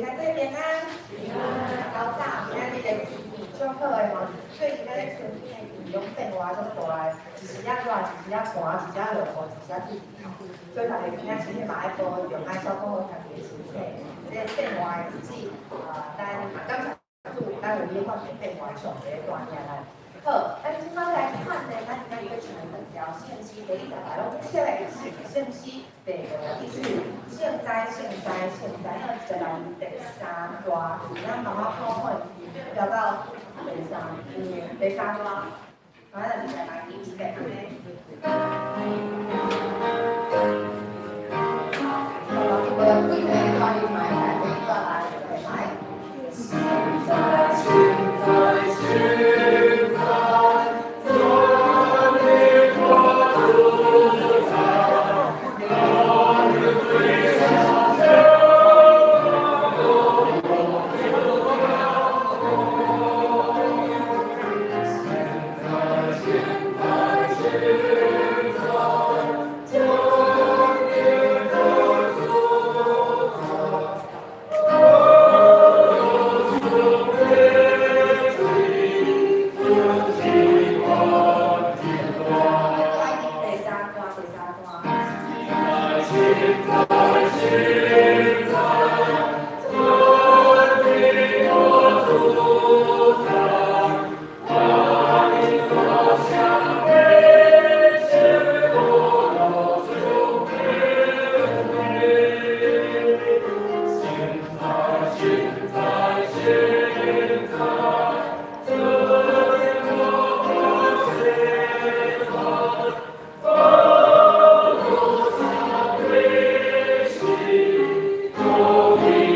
来这平安，平安，老早今仔日的天气足好的吼，最近咱咧春天的气拢变化足大的，一时仔熱，一时仔寒，一時仔落雨，一時仔天吼。所以大家今仔日嘛愛保重，愛照顧好家己的身體。這個變化的日子，啊，咱嘛感謝主，咱有禮發現變化上帝帶領咱。好，咱這擺來看呢，咱今仔日欲唱的兩條聖詩，第一條大家攏熟的是聖詩第五十一首，聖哉聖哉聖哉，咱就來第三段，咱慢慢看看調到第三，第三段，反正就來聽一下按呢。無論幾個段伊嘛會使第一段來，來。聖哉聖哉聖哉，全能的主宰，那日最上升。聖哉聖哉聖哉，全能的主宰，第三段，第三段。聖哉聖哉，全能的主宰，大向北，是我主聖哉聖哉聖哉，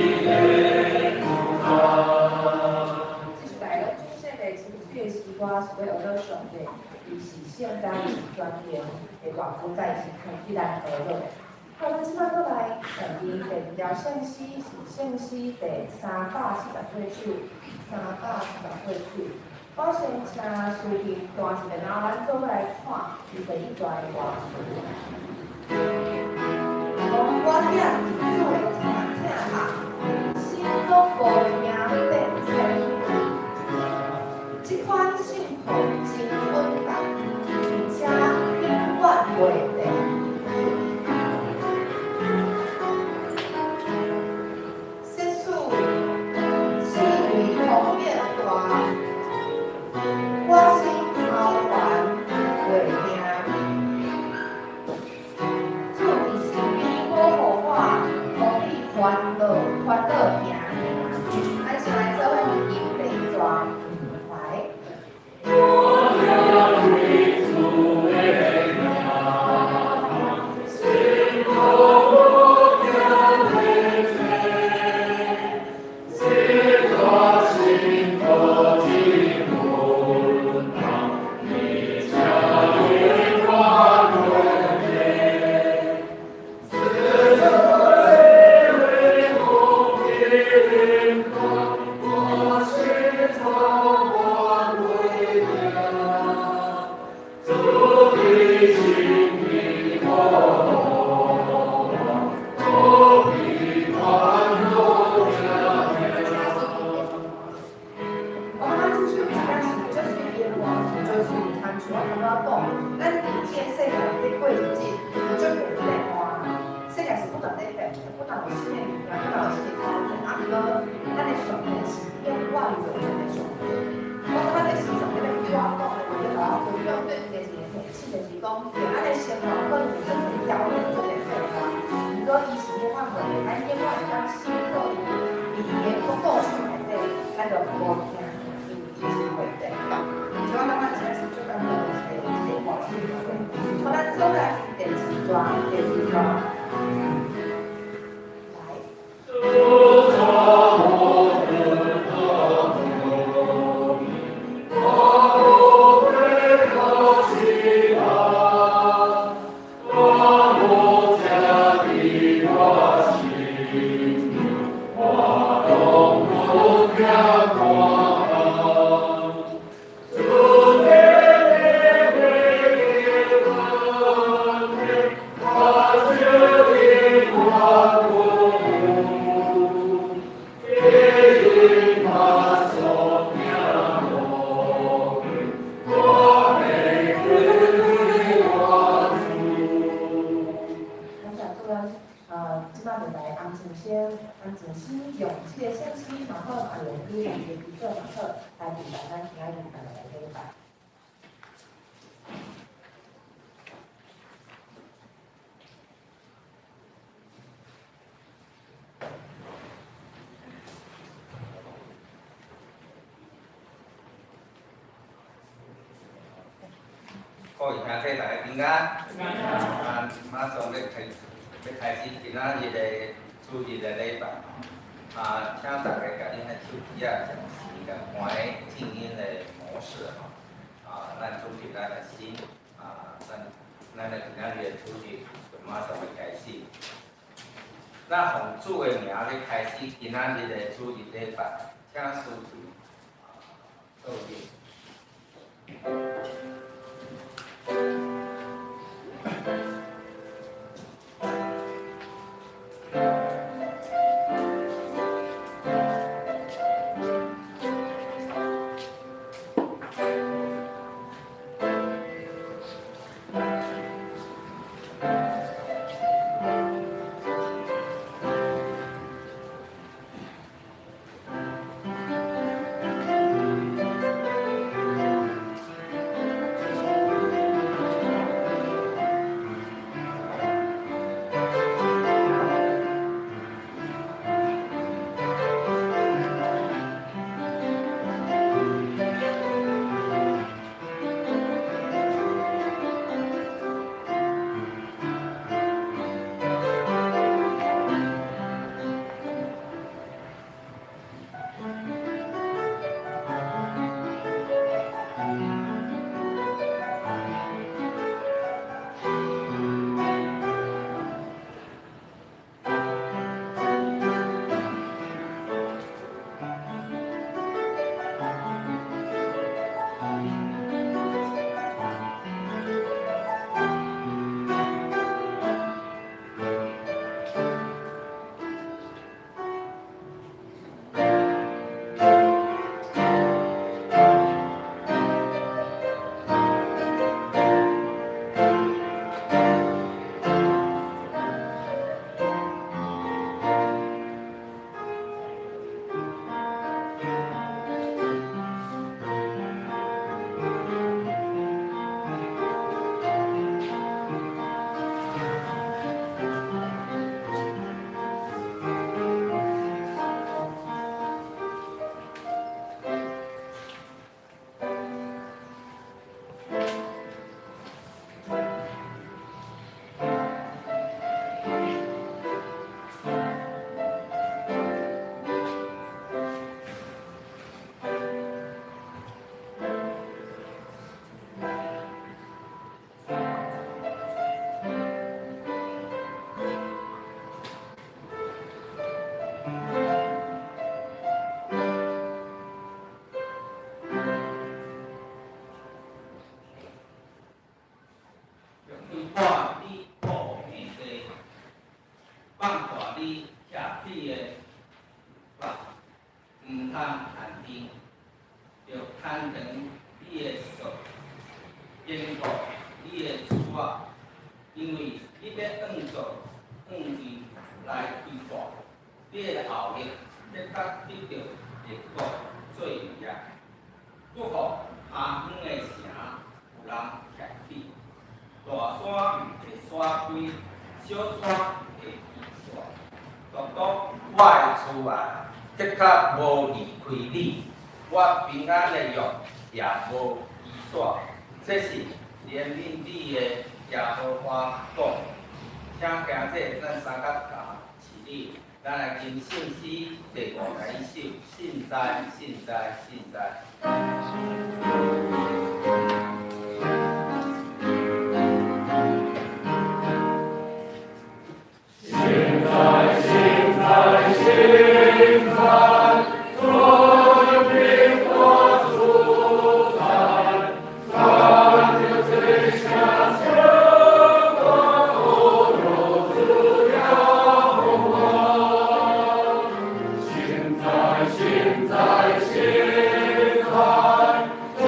全能的主宰，這是大家攏足熟的真水的詩歌，是欲學做上帝，伊是聖哉，伊是全能的大主宰，伊是開啟咱學樂的。好，咱這擺閣來第二第二條聖詩是聖詩第348首，348首。我先請司琴彈一遍，然後咱做伙來看伊第一段的歌詞。講我疼主的疼疼痛，心攏無驚變遷。這款信徒真穩當，而且永遠袂變。即使四圍風變大，我心頭懸袂驚。主佇身邊保護我，予比煩惱煩惱行。咱先來做伙吟第一段，來。我疼主的名，心肝無驚變遷，這大信徒真穩當，而且永遠袂變。四周風變大，我心頭懸袂驚。主佇身邊保護我，予比煩惱行。我感覺這首真正是足水的歌詞，足水參像我頭拄仔講，咱佇這個世界佇過日子，有足濟變化，世界是不斷咧變的，不斷有新的物件，不斷有新的挑戰。啊，毋過咱的上帝是永遠袂變的上帝。我感覺這是上帝欲對我講的話，欲共我分享對一個一個提醒，就是講，對咱的生活可能有足濟挑戰，足濟變化，毋過伊是永遠袂變，咱永遠會當信靠伊，佇伊的故事內底，咱就無驚，因為伊是袂變。所以我感覺真是足感動的一個歌詞。好，咱做伙來聽第二段，第二段。來。主在我我無驚佇我心，我攏無驚寒。主佇詩嘛好，啊用語言的基礎嘛好，來預備咱今仔日逐个來禮拜。各位兄弟大家平安。啊，馬上欲開始今仔日的主日的禮拜。啊，請大家共恁的手機啊，暫時共關靜音的模式吼。啊，咱準備咱的心，啊，咱的今仔日的主日就馬上欲開始。咱奉主的名咧開始今仔日的主日禮拜，請司提啊，做禮。看你破平地，放大你徛起的肉，毋通限定，著牽長你的索，堅固你的柱仔，因為你欲按做按伊來開闊，你的後裔的確得著列國做業，閣予較遠的城有人徛起。大山會徙開，小山會移煞。獨獨我的厝啊，的確無離開你，我平安的約也無移煞。這是憐憫你的耶和華講。請兄弟，咱三甲同起立，咱來吟聖詩第51首，信哉，信哉，信哉。信哉，信哉，信哉，主有平我主宰，三就最下全国都有主耶和華。信哉，信哉，信哉，主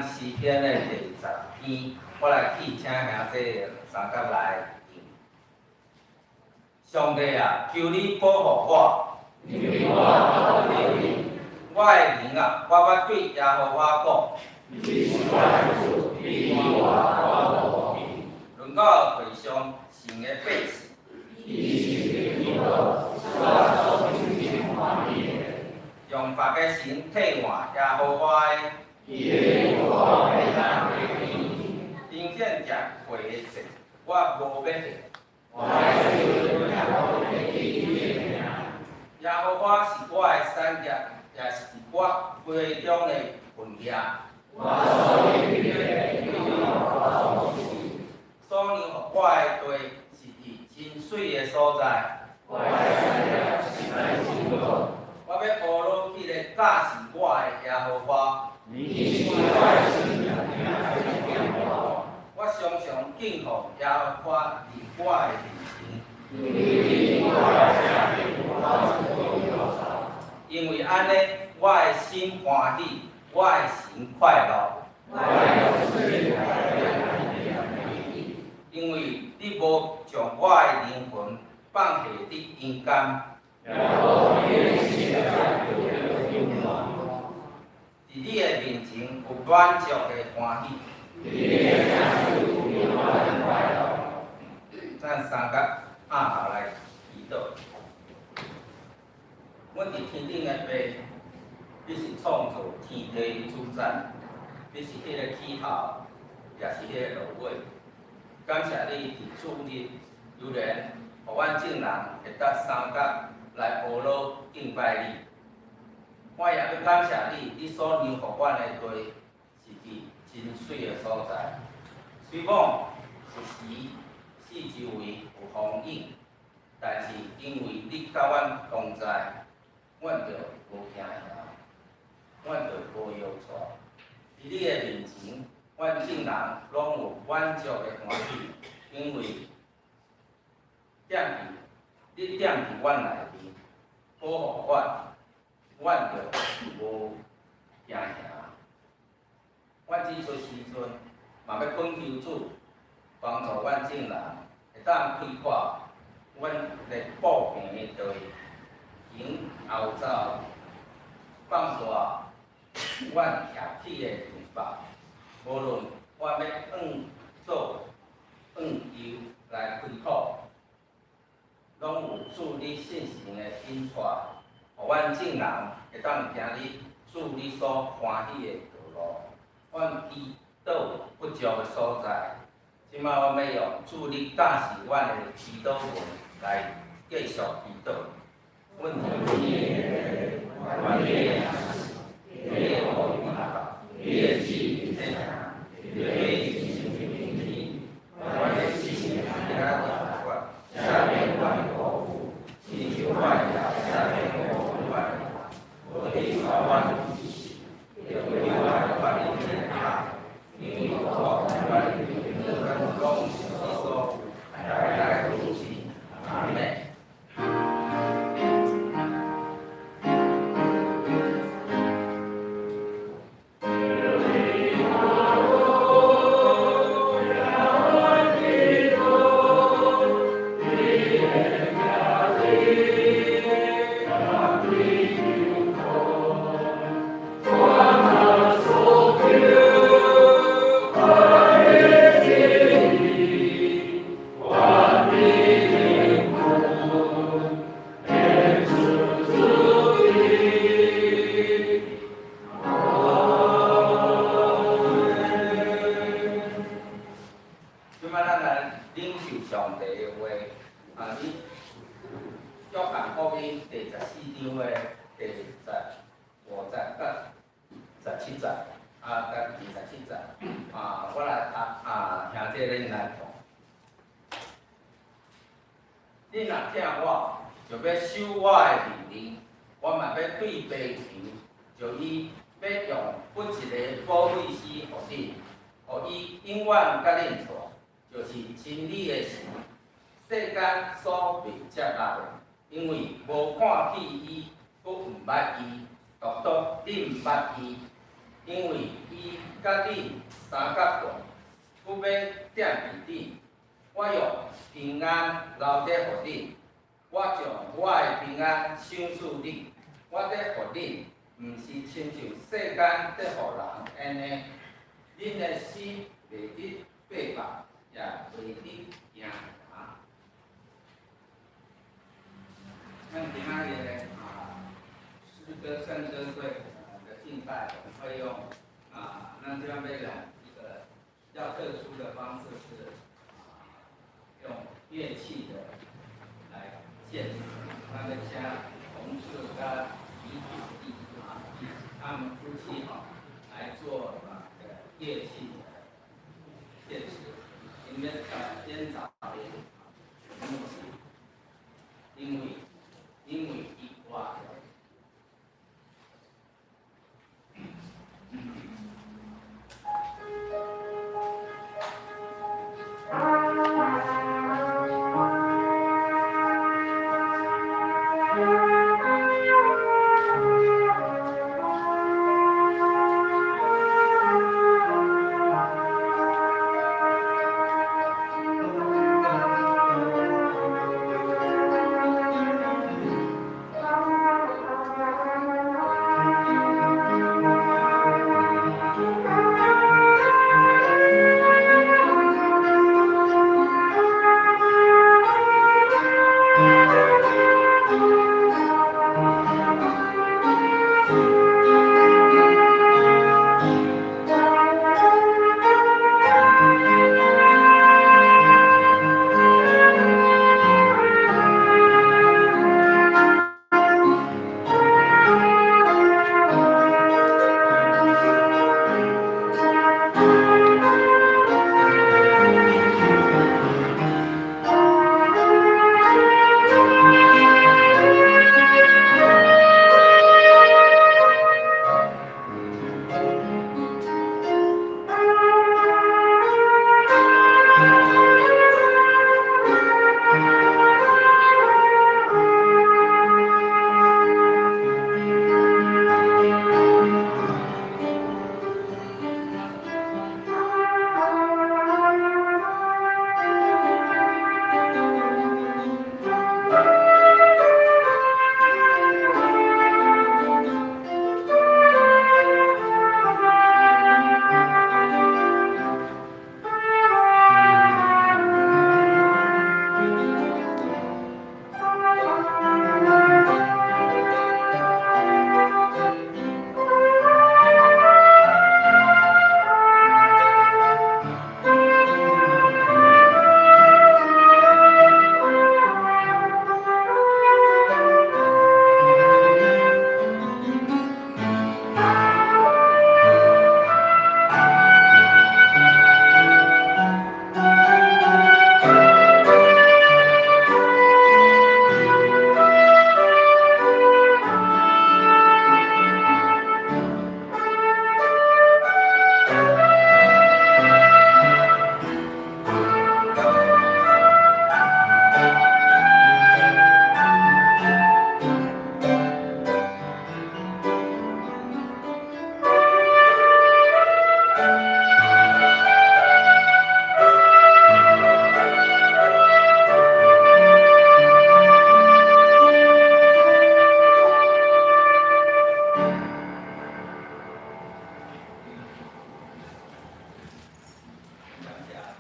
詩篇的第10篇，我來去請兄弟三甲來念。上帝啊，求你保護我。我的靈啊，我欲對耶和華講。論到地上神的百姓。用別个神替換耶和華的。恁獻食過的祭，我無欲獻。耶和華是我的產業，也是我杯中的分業。所讓予我的地是佇真媠的所在。我欲呵咾彼个教示我的耶和華。我常常敬奉耶和華佇我的面前。因為按呢，我的心歡喜，我的神快樂。因為你無將我的靈魂放下佇陰間。佇你的面前有滿足的歡喜。咱三甲押頭來祈禱。阮佇天頂的父，你是創造天地的主宰，你是彼个起頭，也是彼个落尾。感謝你佇主日，猶然予阮眾人會當三甲來呵咾敬拜你。我也欲感謝你，你所讓予阮的地是佇真媠的所在。雖講有時四周圍有風雨，但是因為你佮阮同在，阮就無驚嚇，阮就無搖掣。佇你的面前，阮眾人攏有滿足的歡喜，因為踮佇你踮佇阮內面，保護阮，阮就無驚嚇。阮這出時陣，嘛欲懇求主幫助阮眾人，會當開闊阮咧步行的地，行後走，放大阮徛起的帳幕。無論阮欲向左向右來開拓，攏有主你聖神的引帶，予阮眾人會當行佇主你所歡喜的道路。阮祈禱不足的所在，這擺阮欲用主你教示阮的祈禱文來繼續祈禱。阮佇天的父，你的旨意你的這擺咱來領受上帝的話，啊，佇約翰福音第14章的第15節佮17節，啊，佮27節，啊，我來讀，啊，兄弟恁來讀。恁若疼我，就欲守我的命令，我嘛欲對父求，就伊欲用閣一个保惠師予恁，予伊永遠佮恁蹛，就是真理的神，世間所袂接納的，因為無看見伊，閣毋捌伊，獨獨恁捌伊，因因為伊佮你相佮大，閣欲疼弟弟。我用平安留佇予恁，我將我的平安賞賜你。我佇予恁，毋是親像世間佇予人按呢。恁的心袂得迷惑，也袂得驚惶。咱今仔日詩歌聖歌隊的敬拜，我們會用咱這邊要用一個比較特殊的方式是用樂器的來獻。咱欲請同事佮李土地他們夫妻來做樂器的獻詞，𪜶欲演奏的曲目是因為伊活著。感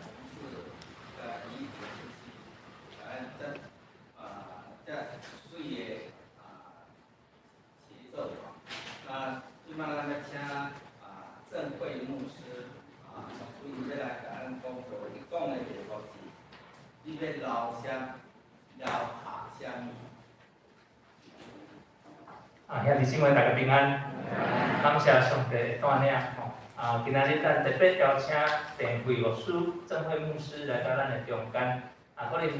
謝同事佮李主席，咱這媠的協奏。那這擺咱欲請鄭慧牧師牧師欲來共咱講道，伊講的題目是：你欲留啥，留下啥物？兄弟姊妹，大家平安，感謝上帝的帶領吼。今仔日咱特別邀請鄭慧牧師、鄭慧牧師來到咱的中間。可能兄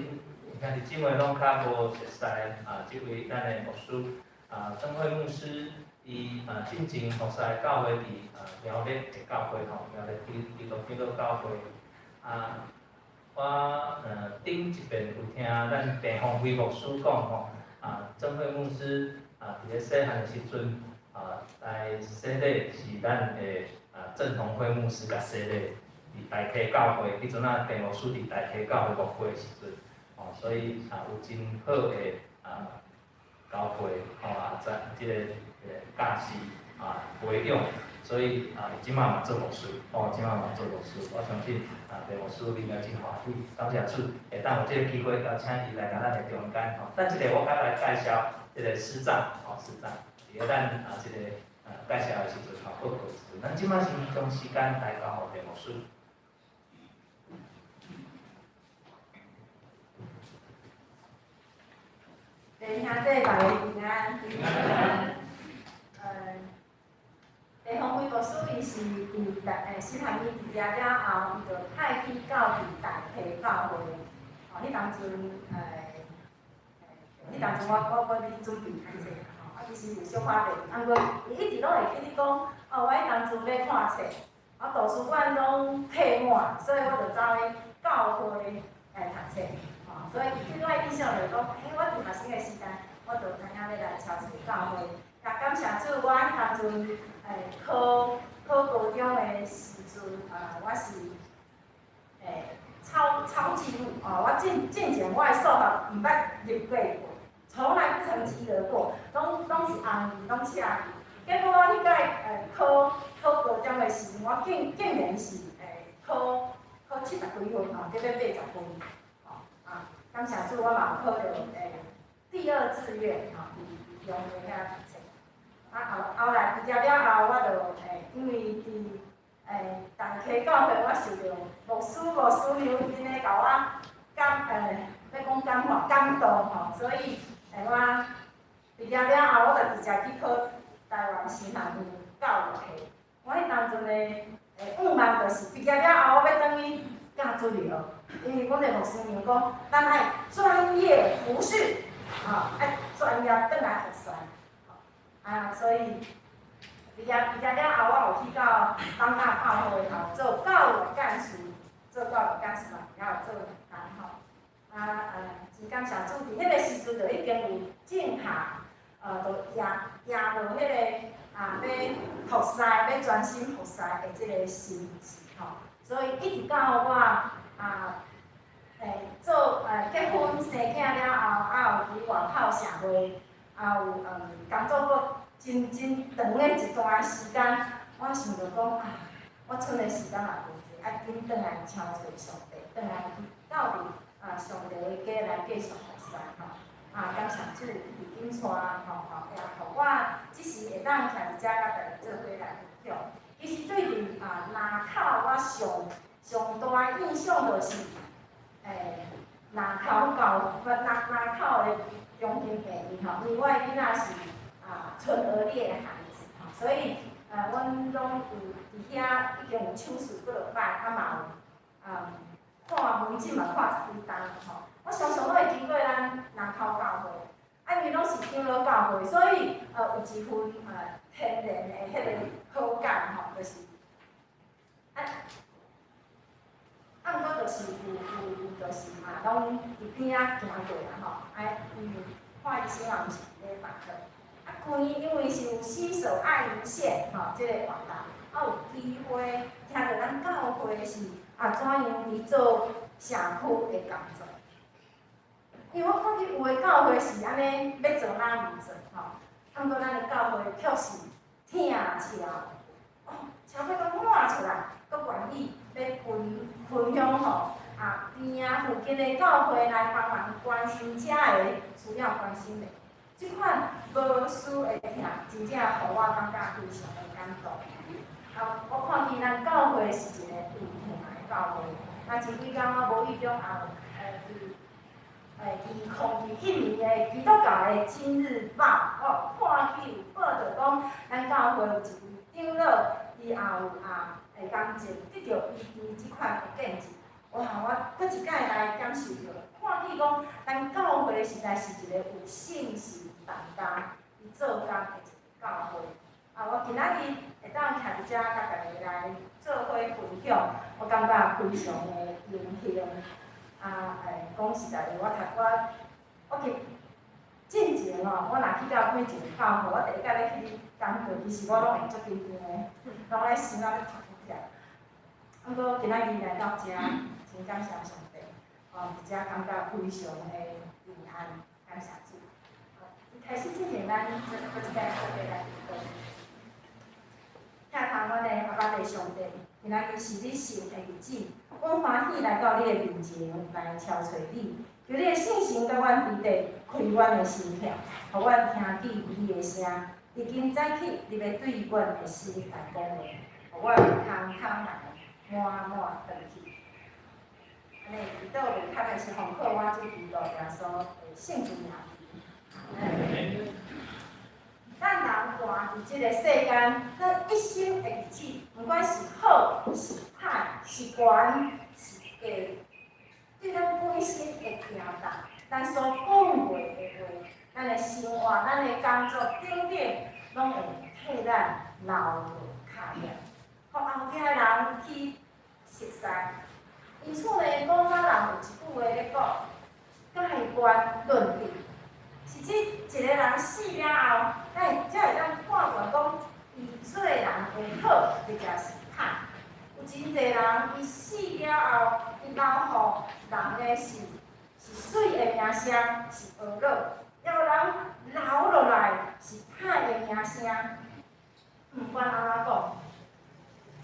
弟姊妹攏較無熟似這位咱的牧師。鄭慧牧師伊進前服侍教會佇苗栗的教會吼，苗栗基督長老教會。我頂一遍有聽咱鄭鴻輝牧師講吼，鄭慧牧師佇咧細漢的時陣，啊來洗禮是咱的鄭宏輝牧師共洗禮，佇大溪教會，彼陣仔鄭牧師佇大溪教會牧會的時陣，吼，所以有真好的教會，吼在這个教師培養，所以伊這擺嘛做牧師，吼，這擺嘛做牧師，我相信鄭牧師應該真歡喜，感謝主，會當有這个機會邀請伊來到咱的中間，吼。等一下我閣來介紹這个師長，吼，師長，佇咧咱這个介紹的時陣，吼，報告的時陣，咱這擺先將時間來交予鄭牧師。弟兄姊妹，大家平安。平安。鄭宏輝牧師伊是佇大神學院畢業了後，伊就派去到佇大溪教會。吼，彼當陣彼當陣我佇準備讀冊吼，其實有小可袂，毋過伊一直攏會記得講，哦，我彼當陣欲看冊，圖書館攏客滿，所以我就走去教會來讀冊。吼，所以伊對我的印象就是講，嘿，我佇學生的時代，我就知影欲來超冊教會。也感謝主，我彼當陣考考高中的時陣，我是抄紀錄，哦，我進前我的數學毋捌入過過，從來不曾及格過，攏是紅字，攏赤字。結果我彼擺考考高中的時陣，我竟然是考考70幾分，吼，得欲80分，吼，感謝主，我嘛有考著第二志願，吼，佇中學遐讀冊。後來畢業了後，我就因為佇大溪教會，我受著牧師牧師娘𪜶咧共我欲講感化感動吼，所以我畢業了後，我就直接去考台灣神學院教育系。我彼當陣的願望就是畢業了後，我欲轉去教主日學，因為阮的牧師娘講，咱愛專業服侍，吼，愛專業轉來服侍。所以畢業了後，我有去到東港教會吼做教育幹事，做教育幹事嘛，也有做同工吼。真感謝主，佇彼个時陣就已經有種下，就掖掖落彼个欲服侍，欲專心服侍的這个心志吼。所以一直到我做結婚生囝了後，有佇外口社會，也有工作過真真長的一段時間，我想著講啊，我賰的時間也無濟，愛緊轉來超揣上帝，轉來去到佇上帝的家來繼續服侍吼。感謝主，伊緊帶吼吼，也予我這時會當徛佇遮佮大家做伙來分享。其實對佇林口，我上上大的印象就是，林口教林口的中心病院吼，因為我的囡仔是純兒列的孩子吼，所以阮攏有佇遐已經有手術幾落擺，嘛有看門診嘛看十幾冬吼。我常常攏會經過咱林口教會，因為攏是長老教會，所以有一份天然的彼个好感吼，就是毋過就是有就是嘛，攏佇邊仔行過啦吼，因為看醫生嘛毋是佇禮拜的。舊年因為是有洗手愛無限吼，這個活動，有機會聽著咱教會是怎樣佇做社區的工作。因為我看見有的教會是按呢，欲做哪毋做吼，毋過咱的教會卻是疼車，哦，車欲閣滿出來，閣願意欲分分享予邊仔附近的教會來幫忙關心遮的需要關心的。這款無私的疼，真正予我感覺非常的感動。我看見咱教會是一個有疼的教會。前幾工我無意中也有2021年的基督教的《今日報》，我看見有報導講，咱教會有一位長老，伊也有癌症，得著醫治這款的見證。哇！我閣一擺來感受著，看見講，咱教會實在是一個有信心同工佇做工的一個教會。我今仔日會當徛佇遮佮大家來做伙分享，我感覺非常的榮幸。講實在話，我讀我我去進前哦，吼，我若去到佗一個教會，我第一擺欲去講道，其實我攏會足緊張的，攏咧心仔咧突突跳。毋過今仔日來到遮，真感謝上帝，哦，佇遮感覺非常的平安，感謝主。開始之前，咱閣一擺做伙來祈禱。疼痛阮的阿爸父上帝，今仔日是你聖的日子，阮歡喜來到你的面前來朝揣你，求你的聖神佮阮佇地開阮的心竅，予阮聽見你的聲。從今早起，你欲對阮的心來講話，予阮空空來，滿滿轉去。按呢，祈禱袂較的是奉靠我主基督耶穌的聖名。咱人活佇這个世間，咱一生的日子，毋管是好是歹，是懸是低，對咱本身的行動，咱所講過的話，咱的生活、咱的工作等等，攏會替咱留落跤印，予後壁的人去熟似。因此呢，古早人有一句話咧講：蓋棺論定。是指一個人死了後，咱會才會當判斷講，伊做人的好或者是歹。有真濟人，伊死了後，伊留予人的是媠的名聲，是惡老；也有人留落來是歹的名聲。毋管按怎講，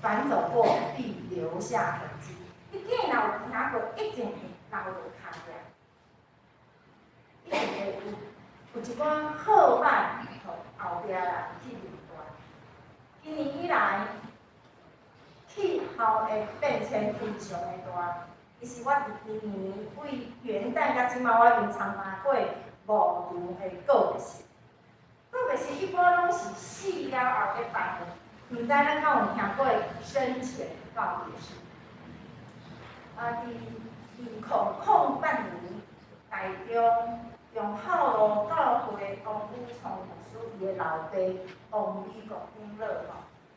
凡走過必留下痕跡。你既然有行過，一定會留落跤印，一定會有一寡好歹，予後壁人去論斷。今年以來，氣候的變遷非常的大。其實我佇今年為元旦到這馬，我已經參加過五場的告別式。告別式一般攏是死了後咧辦的，毋知咱敢有聽過生前告別式？啊，佇2008年，台中忠孝路教會王宇聰牧師伊的老爸王美國長老吼，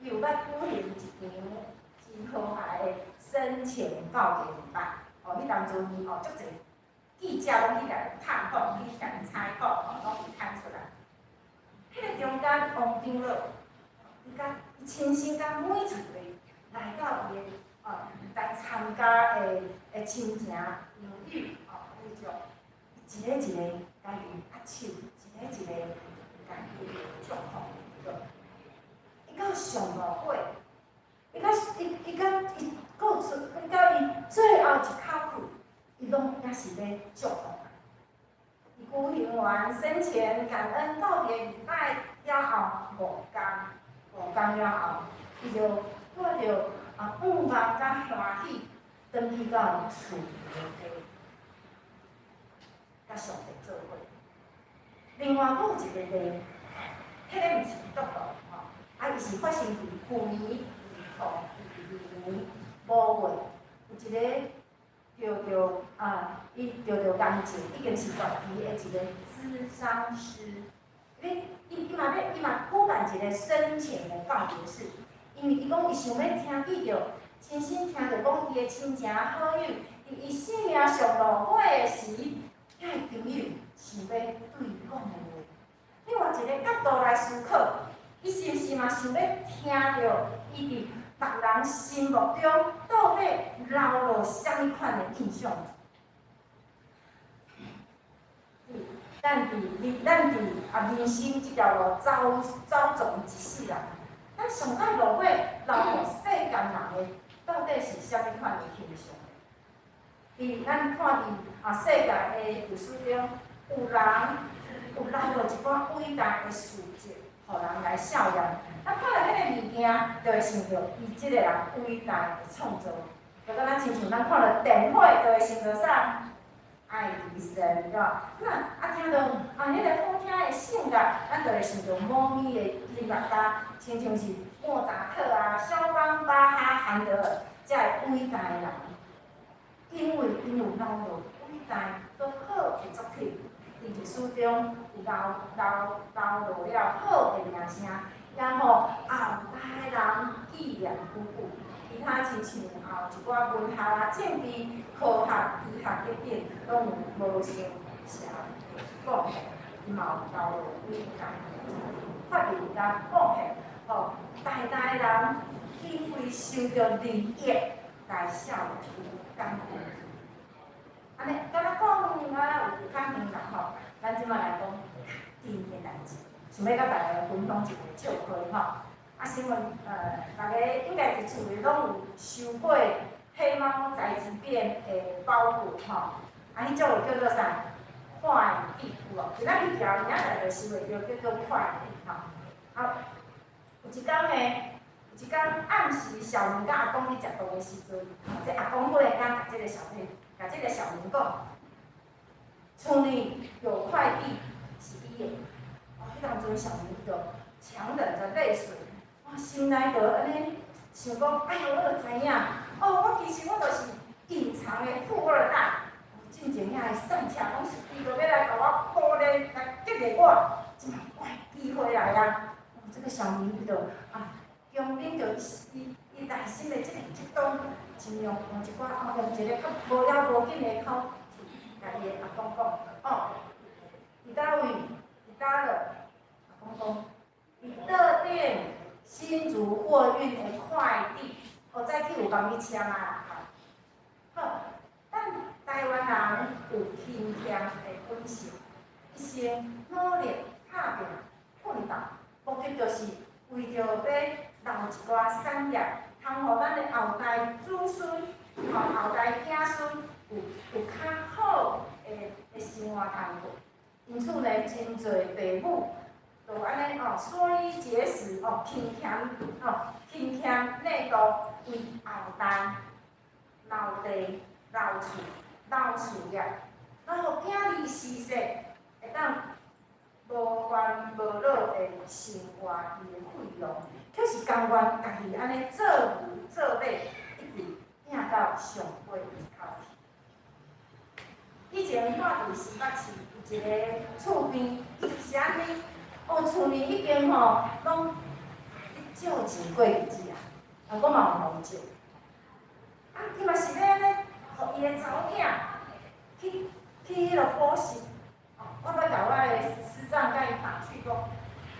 伊有捌舉行一場真和諧的生前告別禮拜。哦，彼當陣哦，足濟記者攏去共探訪，去共採訪，吼，攏有刊出來。彼个中間王長老，伊共伊親身共每一位來到伊的哦來參加的親情朋友哦，貴族，一个一个共伊握手，一个一個共伊祝福。伊到上路尾，伊到伊伊到伊過出，伊到伊最後一口氣，伊攏猶是咧祝福。伊舉行完生前感恩告別禮拜了後五工，5工了後，伊就帶著盼望佮歡喜，轉去到厝的家，佮上帝做伙。另外，閣有一個例，彼个毋是基督徒吼，啊，伊是發生佇舊年2022年5月，有一个著著啊，伊著著癌症，已經是晚期的一個諮商師。伊伊伊嘛欲伊嘛舉辦一個生前的告別式，因為伊講伊想欲聽見著，親身聽著講伊的親情好友，佇伊生命上落尾的時，遐个朋友想欲對伊講的話。另外一個角度來思考，伊是毋是嘛想欲聽著伊佇別人心目中到底留落啥物款的印象？咱佇人生這條路走走撞一世人，咱上蓋落尾留予世間人的，到底是啥物款的形象？佇咱看佇世界的歷史中，有人有留落一寡偉大的事蹟，予人來效驗。咱看著彼个物件，就會想著伊這个人偉大的創造。就敢若親像咱看著電火，就會想著啥？愛迪生，對吧？那啊，聽著彼个好聽的性格，咱就會想著某物的音樂家，親像是莫扎特啊、蕭邦、巴哈、韓德爾這个偉大的人，因為𪜶有留落偉大閣好的作品，佇歷史中有留落了好的名聲，也予後代人紀念久久。其他親像一寡文學啊、政治、科學、醫學等等，攏有無相啥的貢獻。伊嘛有留落幾工發明佮貢獻，予代代人因為受著利益來效有感恩。按呢，敢若講啊有感恩啦吼，咱這擺來講較近的代誌，想欲佮大家分享一個笑話吼。啊，新聞逐家應該佇厝裡攏有收過黑貓宅急便的包裹吼。啊，彼種叫做啥？快遞有無？今仔日橋明仔載就收會著，叫做快遞吼。啊，有一工呢，有一工暗時，小明佮阿公咧食飯的時陣，這阿公忽然間共這个小朋友，共這个小明講，厝裡有快遞是伊的。哦，彼當陣小明就強忍著淚水，哇，心內就按呢想講，哎喲，我就知影，哦，我其實我就是隱藏的富二代。進前遐个賽車攏是伊就欲來共我鼓勵來激勵我，這擺怪機會來啊！哦，這个小明伊就啊，強忍著伊伊內心的這个激動，盡量用一寡哦，用一個較無要無緊的口氣，共伊的阿公講，哦，佇佗位？佇佗落？阿公講，佇桌頂新竹貨運的快遞，哦，早起有共伊簽啊啦，好，咱台灣人有勤儉的本性，一生努力打拼奮鬥，目的就是為著欲留一寡產業，通予咱的後代子孫、吼後代子孫有較好的生活通過。因此呢，真濟父母就按呢哦，縮衣節食哦，勤儉哦，勤儉內度為後代留地、留厝、留事業，留予囝兒時勢會當無煩無惱的生活伊的費用，卻是甘願家己按呢做牛做馬，一直拼到上尾一口氣。以前住佇新北市有一个厝邊，伊就是按呢，哦，厝裡已經吼攏咧借錢過日子啊，啊，我嘛有予伊借。啊，伊嘛是欲按呢，予伊的查某囝去彼落補習。哦，我捌共我的師長共伊打趣講，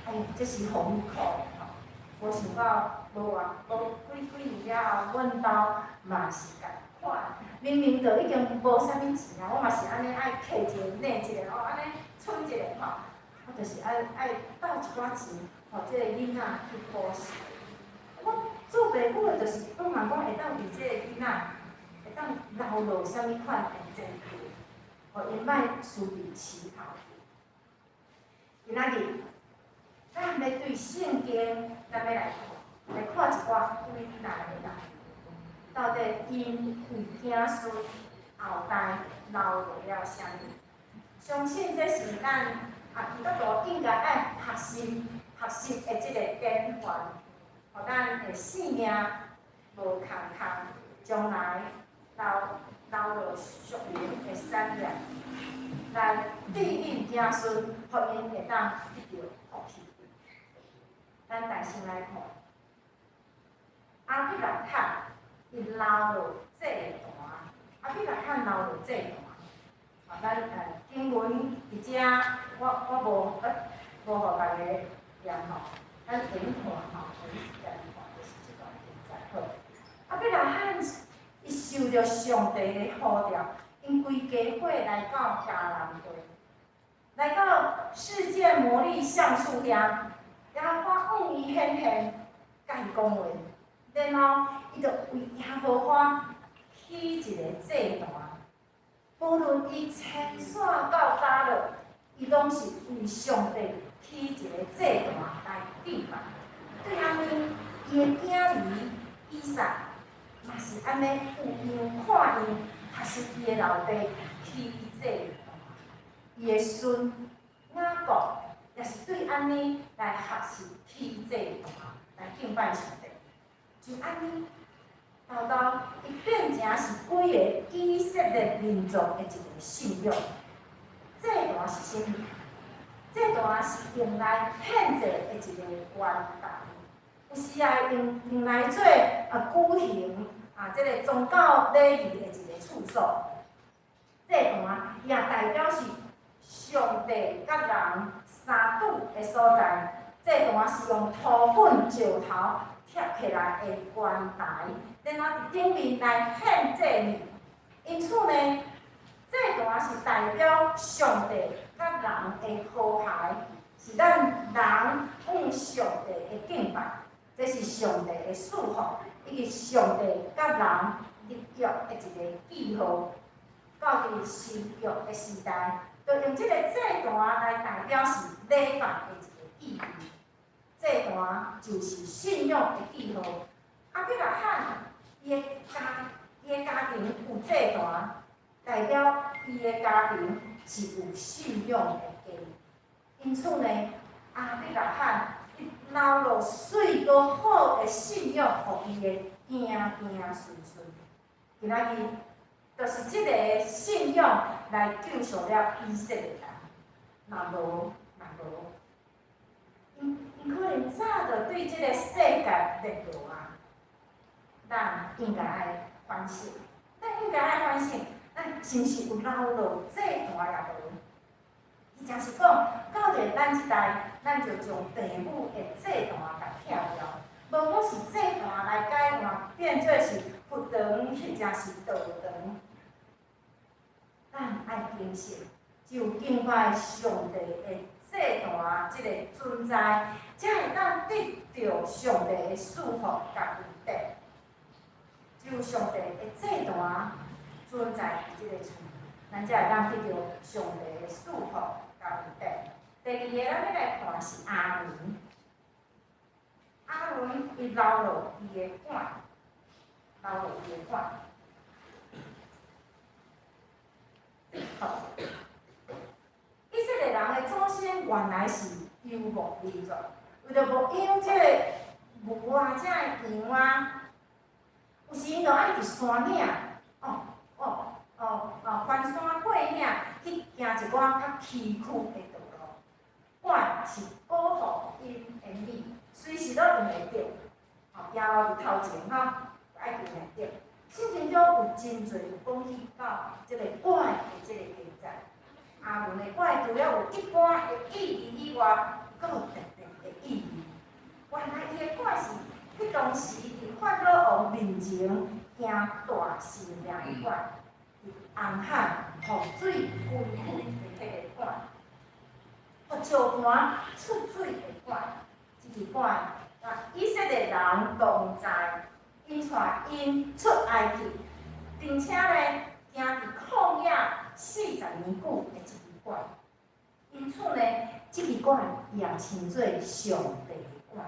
哎喲，這是予阮苦的吼，無想到無偌無幾幾年了後，阮兜嘛是仝款，明明就已經無啥物錢啊，我嘛是按呢愛揢一个捏一个吼，按呢存一个吼，我就是愛鬥一寡錢，予這个囡仔去補習。我做爸母的，就是希望講會當為這个囡仔，會當留落啥物款的前途，予𪜶莫輸佇起跑點。今仔日，咱欲對聖經，咱欲來看，來看一寡偉大的人，到底𪜶為子孫後代留落了啥物？相信這是咱啊基督徒應該愛學習學習的這個典範，予咱的性命無空空，將來留落屬靈的產業，來指引子孫，予𪜶會當得著福氣。咱大先來看，亞伯拉罕伊留落祭壇，亞伯拉罕留落祭壇。啊，咱經文佇遮，我無予大家念吼，咱會用看吼，會用家己看，就是這段記載好。亞伯拉罕伊受著上帝的呼召，𪜶規家伙來到迦南地，來到示劍摩利橡樹遐，耶和華向伊顯現，共伊講話，然後伊就為耶和華起一个祭壇。無論伊遷徙到佗落，伊攏是為上帝起一个祭壇來敬拜。對按呢，伊的囝兒以撒嘛是按呢有樣看樣，學習伊的老爸起祭壇。伊的孫雅各也是對按呢來學習起祭壇來敬拜上帝。就按呢，沓沓伊變成是規个以色列民族的一个信仰。祭壇是啥物？祭壇是用來獻祭的一個關台，有時也用來做舉行這个宗教禮儀的一個處所。祭壇也代表是上帝佮人相拄的所在。祭壇是用塗粉石頭疊起來的懸台，然後佇頂面來獻祭物。因此呢，祭壇是代表上帝佮人的和諧，是咱人向上帝的敬拜，這是上帝的賜福，以及上帝佮人立約的一個記號。到佇新約的時代，就用這個祭壇來代表是禮拜的一個意義。祭壇就是信仰的記號。亞伯拉罕伊的家庭有祭壇，代表伊的家庭是有信仰的家。因此呢，亞伯拉罕伊留落媠閣好的信仰，予伊的子子孫孫。今仔日，就是這个信仰來救贖了以色列人。若無，若無，𪜶可能早就對這个世界滅落啊！咱應該愛反省，咱應該愛反省，咱是毋是有留落祭壇也無？伊就是講，到佇咱這代，咱就將父母的祭壇共拆掉，無講是祭壇來改換，變做是佛堂或者是道堂。咱愛警醒，只有敬拜上帝的祭壇這個存在，才會當得著上帝的賜福佮恩典。只有上帝的祭壇存在佇這个厝，咱才會當得著上帝的賜福佮恩典。第二个，咱欲來看是亞倫。亞倫伊留落伊的管，留落伊的管。好，以色列人的祖先原來是遊牧民族，為著牧養這個牛啊、這个羊啊，有時𪜶就愛佇山嶺，翻山過嶺去行一寡較崎嶇的道路。管是保護𪜶的命，隨時攏用會著。吼，行路佇頭前吼，愛用會著。聖經中有真濟有講起到這个拐的這个記載。亞倫的拐除了有一般的意義以外，閣有特別的意義。原來伊的拐是彼當時佇法老王面前行大神蹟的拐，佇紅海予水分開的彼个拐，予石盤出水的拐，這支拐，佮以色列人同在。𪜶帶𪜶出埃及，並且呢，行佇曠野40年久的一支拐。因此呢，這支拐也稱做上帝的拐。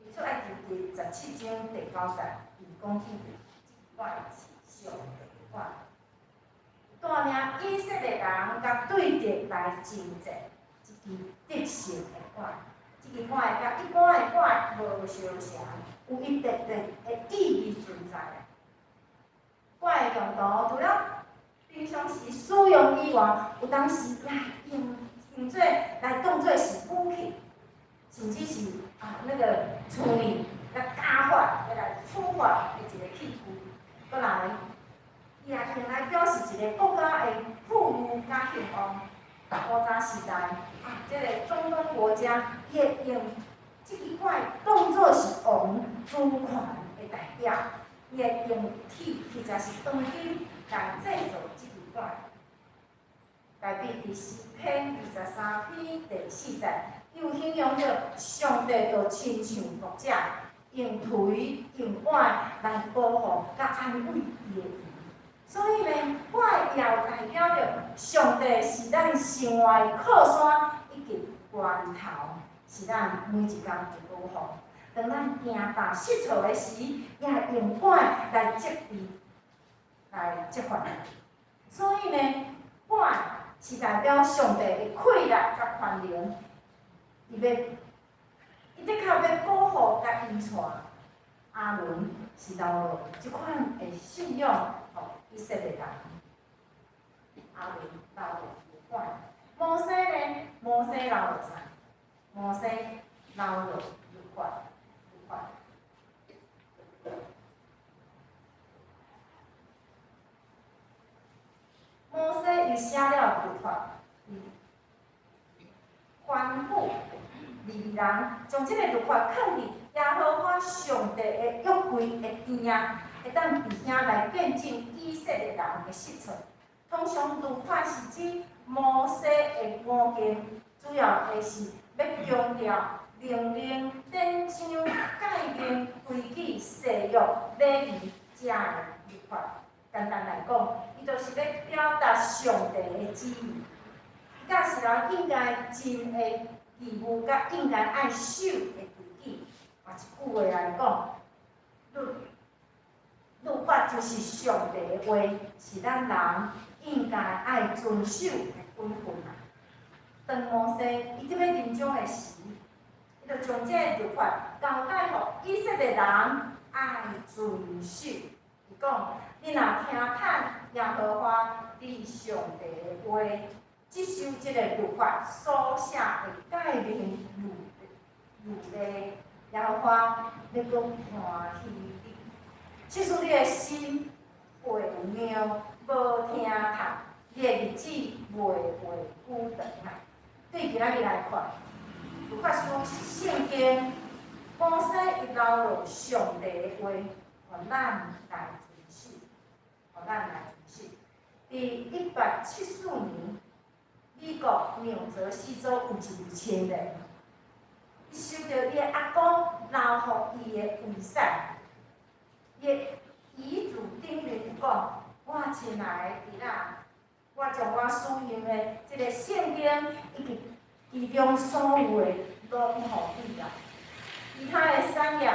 佇出埃及第17章第9節，伊講起這支拐是上帝的拐，帶領以色列人佮對敵來爭戰，一支得勝的拐。這支拐佮一般的拐無相仝，有伊特別的意義存在。拐的用途除了平常時使用以外，有當時來用用做來當做是武器，甚至是那個處理佮家法來處罰的一個器具。閣來，伊也用來表示一個國家的富裕佮興旺。古早時代啊，這个中東國家伊會用這支拐當做是王主權的代表，伊會用鐵或者是黃金來製造這支拐。代表佇詩篇23篇第4節，伊有形容著上帝就親像牧者，用槌用拐來保護佮安慰伊的羊。所以呢，拐也有代表著上帝是咱生活的靠山以及源頭，是咱每一工的保護。當咱驚膽失措的時，也會用拐來責備、來責罰。所以呢，拐是代表上帝的氣力佮權能，伊的確欲保護佮引帶亞倫是留落這款的信仰，予以色列人。亞倫留落伊的拐，摩西呢？摩西留落啥？摩西留落律法，律法。摩西伊伊寫了律法，吩咐利未人將這個律法囥佇耶和華上帝的約櫃的邊仔，會當佇遐來見證以色列人的失錯。通常律法是指摩西的五經，主要的是欲強調命令、典章、誡命、規矩、誓約、禮儀遮的律法。簡單來講，伊就是欲表達上帝的旨意。伊教示人應該盡的義務，佮應該愛守的規矩。換一句話來講，律法就是上帝的話，是咱人應該愛遵守的本分啊。當摩西伊佇欲臨終的時，伊就將這个律法交代予以色列人愛遵守。伊講：你若聽趁耶和華你上帝的話，執守這个律法所寫的誡命律例，耶和華欲閣歡喜你。即使你的心背拗，無聽趁，你的日子袂袂久長啊。對今仔日來看，律法書是聖經，摩西伊留落上帝的話，予咱來遵守，予咱來遵守。佇1874年，美國紐澤西州有一位青年，伊收著伊的阿公留予伊的遺產，伊的遺囑頂面有講：我親愛的侄仔，我將我使用的這个聖經以及其中所有的攏予你啦。其他的產業，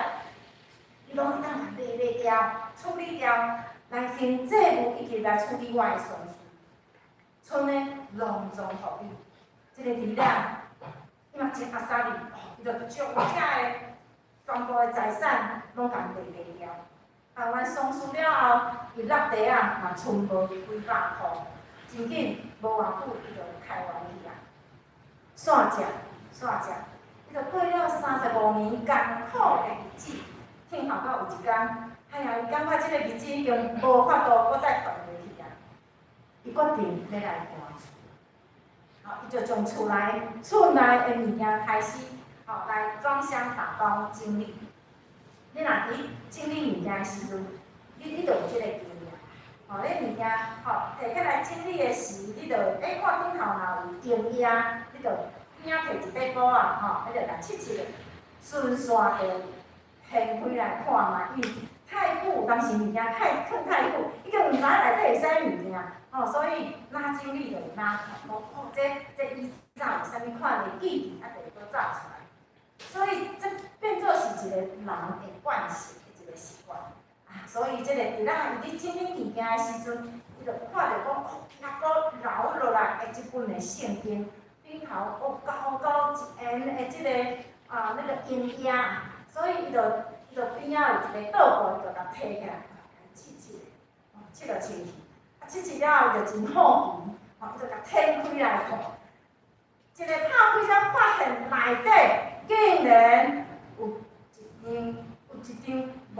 你攏會當共賣賣掉、處理掉，來還債務以及來處理我的喪事。賰的攏總予你。這个侄仔，伊嘛真阿莎力，伊就將遮的全部的財產攏共賣賣掉。辦完喪事了後，伊落地仔嘛賰無幾百箍，真緊無偌久，伊就開完去啊。煞食煞食，伊就過了35年艱苦的日子，聽候到有一工，哎呀，伊感覺這個日子已經無法度閣再斷落去啊。伊決定欲來搬厝，好，伊就將厝內的物件開始，吼來裝箱打包整理。你若佇整理物件的時陣，你就有這個經驗。吼，你物件吼提起來整理的時，你就會看頂頭若有螢壓，你就邊仔提一塊布仔，吼，你就共拭拭，順線就掀開來看嘛。因為太久，當時物件太囥太久，已經毋知影內底有啥物件，吼，所以哪整理就哪看，講哦，這以早有啥物款的記憶，啊，就會閣走出來。所以這變做是一個人的慣性的一個習慣。啊，所以這個侄仔伊佇整理物件的時陣，伊就看著講，哦，阿哥留落來的這本的聖經，頂頭哦厚厚一緣的這個啊那個銀頁，所以伊就邊仔有一個桌布，伊就共提起來，拭拭，哦，拭著清氣。啊，拭拭了後，伊就真好奇，吼，伊就共掀開來看，一个拍開才發現內底竟然有一張5000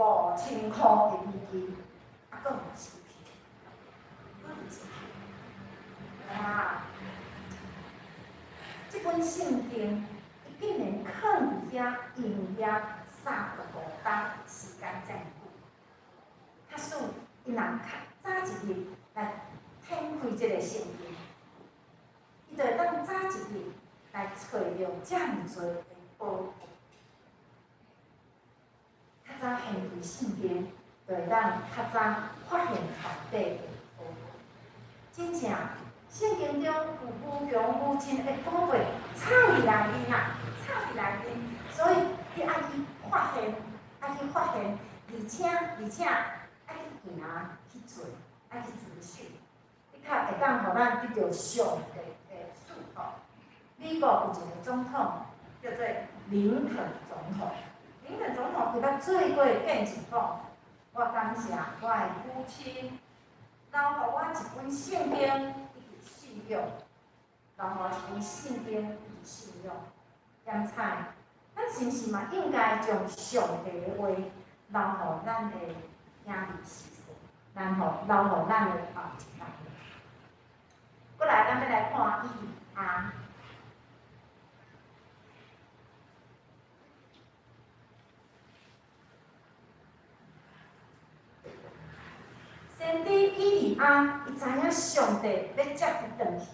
箍的美金，啊，閣有支票，閣有支票。啊，這本聖經，伊竟然囥佇遐用遐35冬時間遮爾久。假使伊若較早一日來掀開這个聖經，伊就會當早一日來揣著遮爾濟的寶貝。較早掀開聖經，就會當較早發現內底的寶貝。真正，聖經中有無窮無盡的寶貝藏佇內面啊，藏佇內面，所以你愛去發現，愛去發現，而且愛去行去做，愛去遵守，的確會當予咱得著上帝的祝福。美國有一個總統叫做林肯總統，林肯總統伊捌做過見證講，我感謝我的母親留予我一本聖經以及信仰，留予我一本聖經以及信仰。檢采，咱是毋是嘛應該將上帝的話留予咱的子兒子孫，然後留予咱的後一代？過來，咱欲來看以利亞。先知以利亞，伊知影上帝欲接伊轉去，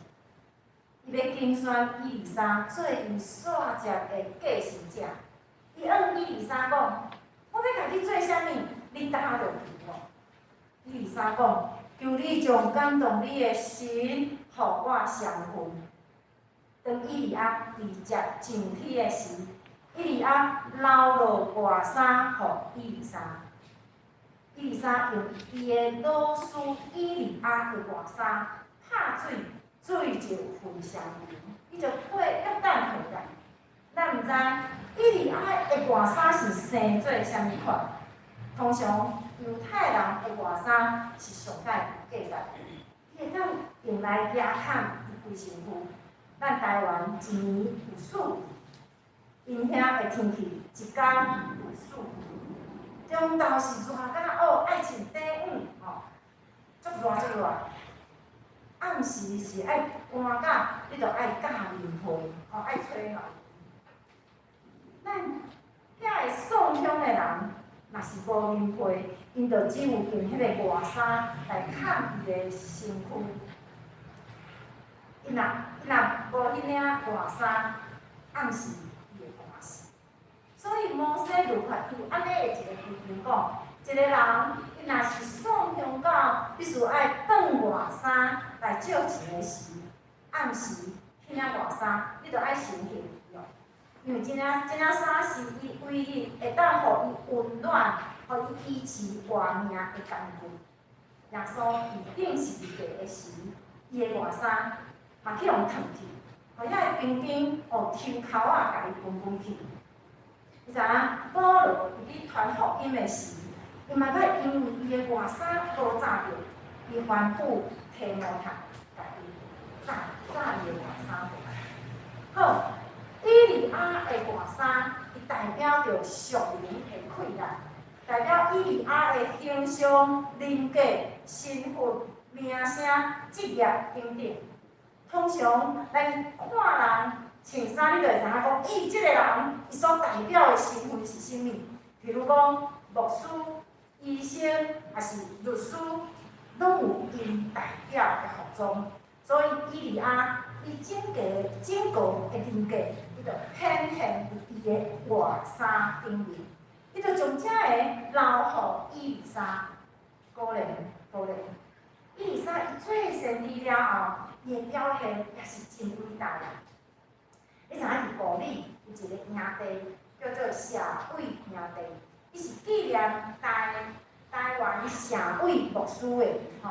伊欲揀選以利沙做伊紲接的繼承者。伊向以利沙講：我欲共你做啥物？你焦著求我。以利沙講：求你將感動你的神，予我賞份。當以利亞佇接上去的時，以利亞留落外衫予以利沙。以利沙用伊的老師以利亞的外衫拍水，水就分雙流，伊就過約旦河啦。咱毋知以利亞的外衫是生做啥物款。通常猶太人的外衫是上蓋有價值，伊會當用來遮冚伊規身軀。咱台灣一年有四季，𪜶遐的天氣一工有四季。中晝是熱甲哦，愛穿短袖吼，足熱足熱。暗時是愛寒甲，你著愛罩棉被，吼愛吹暖。咱遐會送香的人，若是無棉被，𪜶就只有用彼个外衫來冚伊的身軀。伊若無彼領外衫，暗時伊會寒死。所以摩西律法有按呢的一个規定講，一个人伊若是送香到必須愛轉外衫來借錢的時，暗時彼領外衫你著愛先還伊哦，因為這領衫是伊唯一會當予伊溫暖、予伊維持活命的工具。耶穌佇釘十字架的時，伊的外衫嘛去予燙去，予遐个兵丁哦抽鉤仔共伊分分去。你知影保羅佇咧傳福音的時，伊嘛閣因為伊的外衫無紮著，伊吩咐提摩太共伊紮紮伊的外衫落來。好，以利亞的外衫，伊代表著屬靈的氣力，代表以利亞的形象、人格、身份、名聲、職業等等。通常咱看人穿衫，你就會知影講，伊這个人伊所代表的身份是啥物。譬如講，牧師、醫生，抑是律師，攏有𪜶代表的服裝。所以以利亞伊整個的人格，伊就顯現佇伊的外衫頂面。伊就將這个留予以利沙。果然，果然，以利沙伊做先知了後，伊的表現也是真偉大啊！你知影佇埔里有一个營地叫做社偉營地，伊是紀念台灣社偉牧師的吼。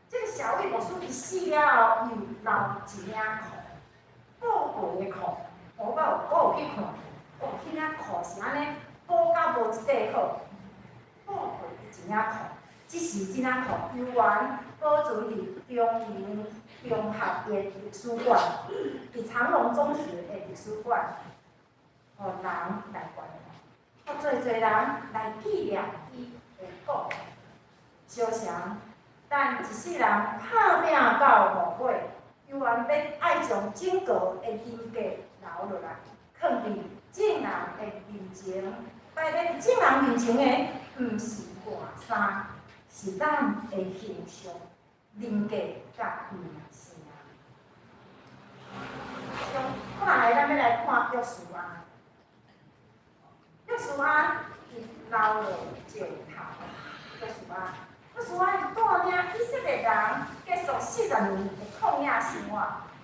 這个社偉牧師伊死了後，伊有留一領褲，布過的褲，我有去看，哦，彼領褲是按呢補甲無一塊好，布過的一領褲，只是這領褲猶原保存佇中營中學的歷史館，佇長榮中學的歷史館，予人來觀看，予濟濟人來紀念伊的故事。相像，咱一世人拍拚到暮尾，猶原欲愛將整個的人格留落來，囥佇眾人的面前。擺佇眾人面前的，毋是外衫，是咱的形象、人格佮名聲。過來，咱欲來看約書亞。約書亞伊留落石頭。約書亞，約書亞伊帶領以色列人結束40年的曠野生活，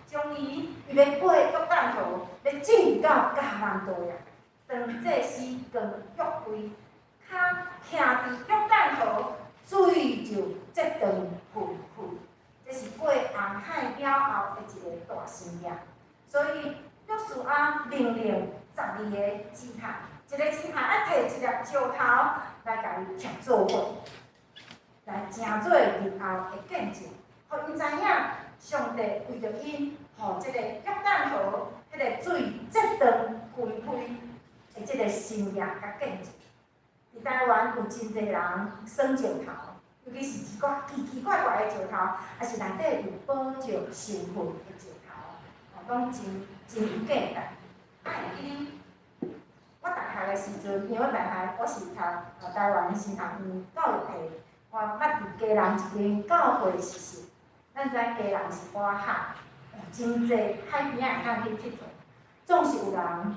終於伊欲過約旦河，欲進入到迦南地啊。當祭司扛約櫃，跤徛佇約旦河，水就折斷分開。這是過紅海了後的一个大神蹟。所以約書亞命令12个支派，一个支派愛提一粒石頭來共伊疊做伙，來成做日後的見證，予𪜶知影上帝為著𪜶，予這个約旦河彼个水折斷分開的這个神蹟佮見證。佇台灣有真濟人耍石頭，尤其是一寡奇奇怪怪的石頭，抑是內底有寶石成分的石頭，哦，攏真真有價值。啊，會記得我大學的時陣，因為我大學我是讀台灣神學院教育系，我捌佇基隆一間教會實習。咱知基隆是倚海，哦，真濟海邊仔會當去𨑨迌。總是有人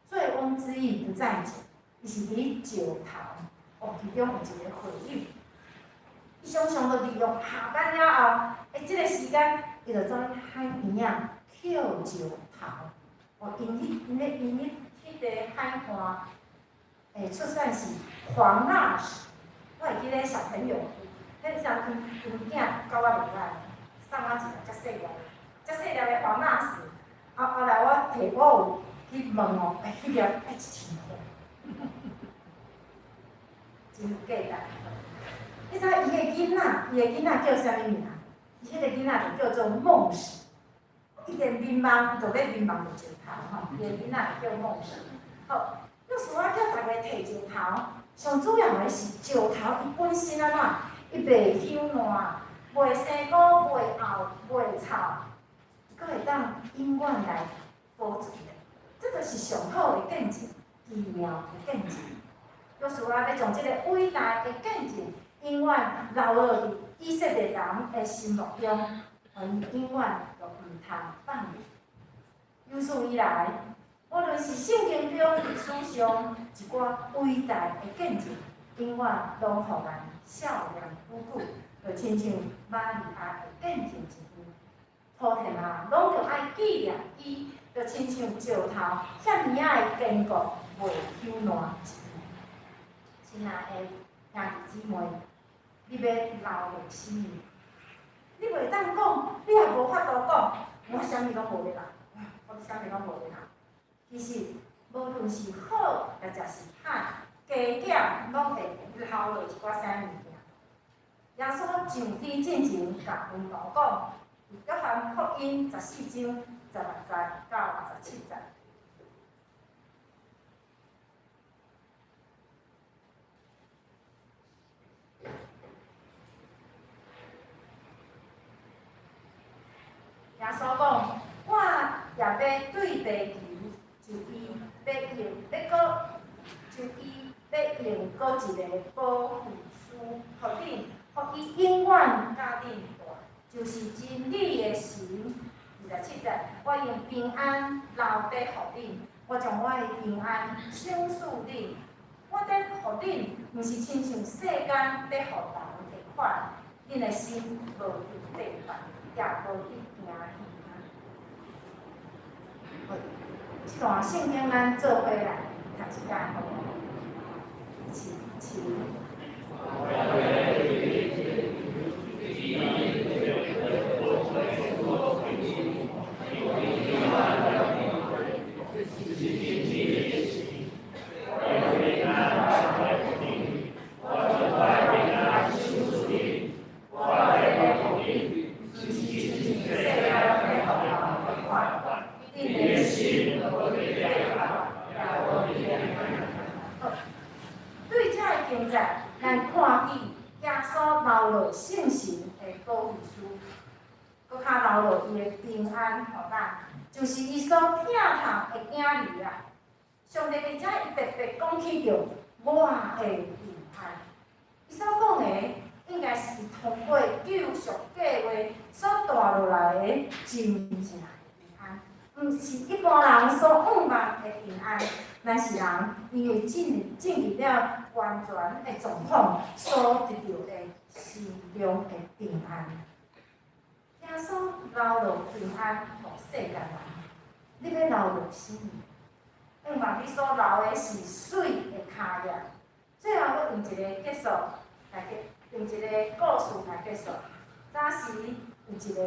醉翁之意不在酒，伊是佇石頭，哦，其中有一個會友，伊常常就利用下班了後，欸，這个時間，伊就走去海邊仔抾石頭。哦，𪜶彼𪜶咧𪜶彼彼个海岸，欸，出產是黃蠟石。我會記得小朋友，彼陣𪜶𪜶囝教我袂歹，送我一个遮細粒，遮細粒的黃蠟石。啊，後來我提我有去問哦，欸，彼粒愛1000箍，真有價值。你知伊的囡仔，伊的囡仔叫啥物名？伊彼个囡仔就叫做夢石。伊連眠夢，伊就欲眠夢著石頭吼。伊的囡仔就叫夢石。好，約書亞叫逐家提石頭，上主要的是石頭伊本身按怎？伊袂朽爛，袂生菇，袂沤，袂臭，閣會當永遠來保存的。這就是上好的見證，奇妙的見證。約書亞欲將這個偉大的見證，永遠留落佇以色列人的心目中，予𪜶永遠都毋通放棄。有史以來，無論是聖經中歷史上一寡偉大的見證，永遠攏予咱笑臉久久，就親像瑪利亞的見證一樣。普天下攏著愛紀念伊，就親像石頭遐爾仔的堅固，袂朽爛一樣。親愛的兄弟姊妹，你欲留落啥物？你袂當講，你也無法度講，我啥物攏無欲留，我啥物攏無欲留。其實，無論是好，抑者是歹，加減攏會留落一寡啥物件。耶穌上天進前共門徒講，佇約翰福音14章16節到17節。耶穌講：我若欲對地球，就伊欲用欲閣，就伊欲用閣一个保惠師，予恁，予伊永遠佮恁蹛，就是真理的神。27節，我用平安留佇予恁，我將我的平安賞賜恁。我佇予恁，毋是親像世間佇予人的款，恁的心無佇短乏，也無佇驚嚇。這段聖經咱做伙來讀一擺，好無？請，請。對這个經節，咱看見耶穌留落聖神的保惠師，閣較留落伊的平安予咱，就是伊所疼痛的囝兒啊。上帝佇遮伊特別講起著我的平安，伊所講的應該是通過救贖計劃所帶落來的真正的平安，毋是一般人所向望的平安。咱是人因為進入了完全的狀況所得著的心中的平安。耶穌留落平安予世間人，你欲留落啥物？向望你所留的是媠的跤印。最後，閣用一个結束來結，用一个故事來結束。早時有一個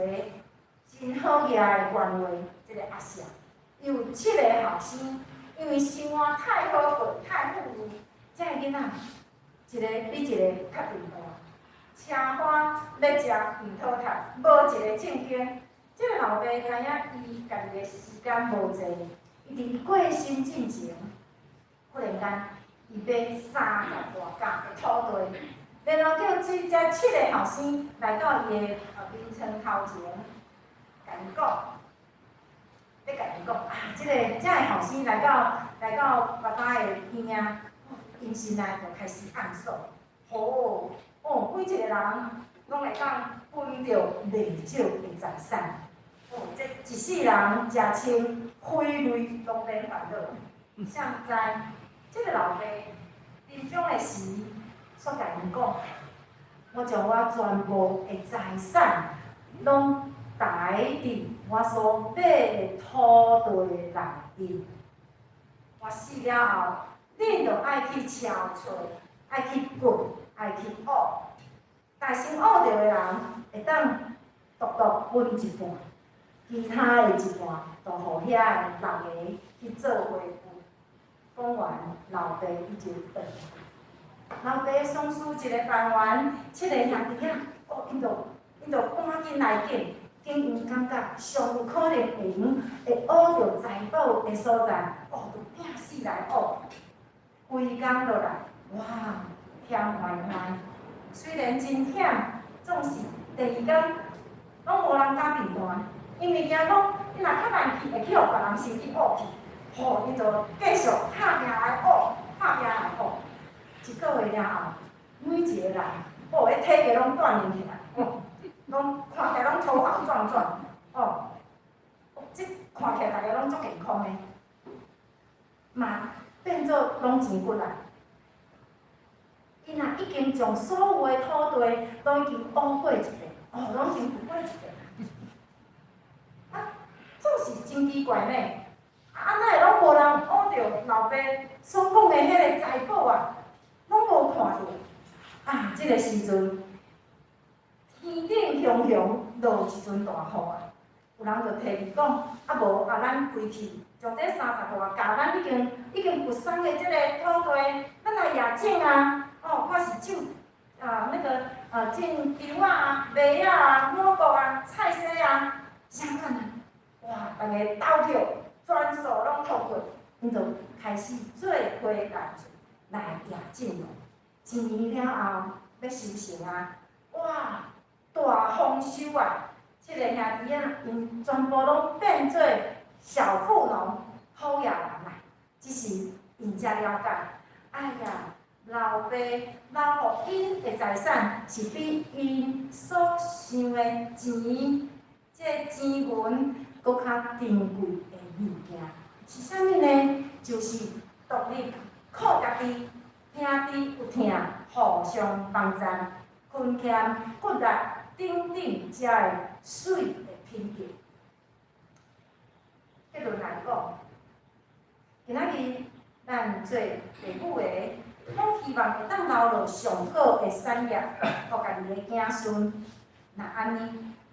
真好額的員外，這个阿舍，伊有七个後生，因為生活太好過，太富裕，這个囡仔一个比一个較貧惰，車花欲食毋討趁，無一个正經。這个老爸知影伊家己的時間無濟，伊佇伊過身進前，忽然間伊買30外甲的土地，然後叫這七个後生來到伊的眠床頭前，共伊講，欲共𪜶講啊，這个後生來到爸爸的邊仔，𪜶心內就開始暗算，好，哦，每一个人攏會當分著袂少的財產，哦，這一世人食穿花蕊攏免煩惱。誰知這个老爸臨終的時，煞共𪜶講：我將我全部的財產攏埋佇我所買的土地內面。我死了後，恁著愛去敲錘，愛去掘，愛去挖。但先挖著的人會當獨獨分一半，其他的一半就予遐六个去做伙分。講完，老爸伊就轉。老爸喪事一个辦完，七个兄弟仔，哦，𪜶就趕緊來緊，因感覺上有可能會用會挖著財寶的所在，哦，就拼死來挖。規工落來，哇，險歪歪。雖然真險，總是第二工攏無人敢貧惰，因為驚講𪜶若較慢去，會去予別人先去挖去。吼，𪜶就繼續拍拚來挖，拍拚來挖。一個月了後，每一個人，哦，彼體格攏鍛鍊起來，哦，攏看起來攏頭好壯壯，哦，這看起來逐个攏足健康的，嘛變做攏真骨力。𪜶若已經將所有的土地攏已經挖過一遍，哦，攏已經掘過一遍。啊，總是真奇怪呢，啊，哪會攏無人挖著老爸所講的彼个財寶啊？攏無看著。啊，這个時陣，天頂雄雄落一陣大雨啊！有人就提議講，啊無啊，咱規去將這三十外甲咱已經掘鬆的這个土地，咱來野種啊！哦，看是種啊那個種稻仔啊、麥仔啊、五穀啊、菜蔬啊，啥款啊？哇！逐个投票，全數攏通過，𪜶就開始做伙來做來野種咯。一年了後，欲收成啊！哇！大豐收啊！七个兄弟仔，𪜶全部攏變做小富農、好額人啊！這時𪜶才了解，哎呀，老爸留予𪜶的財產是比𪜶所想的錢，這錢銀閣較珍貴的物件，是啥物呢？就是獨立靠家己，兄弟有疼，互相幫贊，勤儉骨力等等遮的媠的品格。結論來講，今仔日咱做父母的，攏希望會當留落上好的產業，予家己的子孫。若按呢，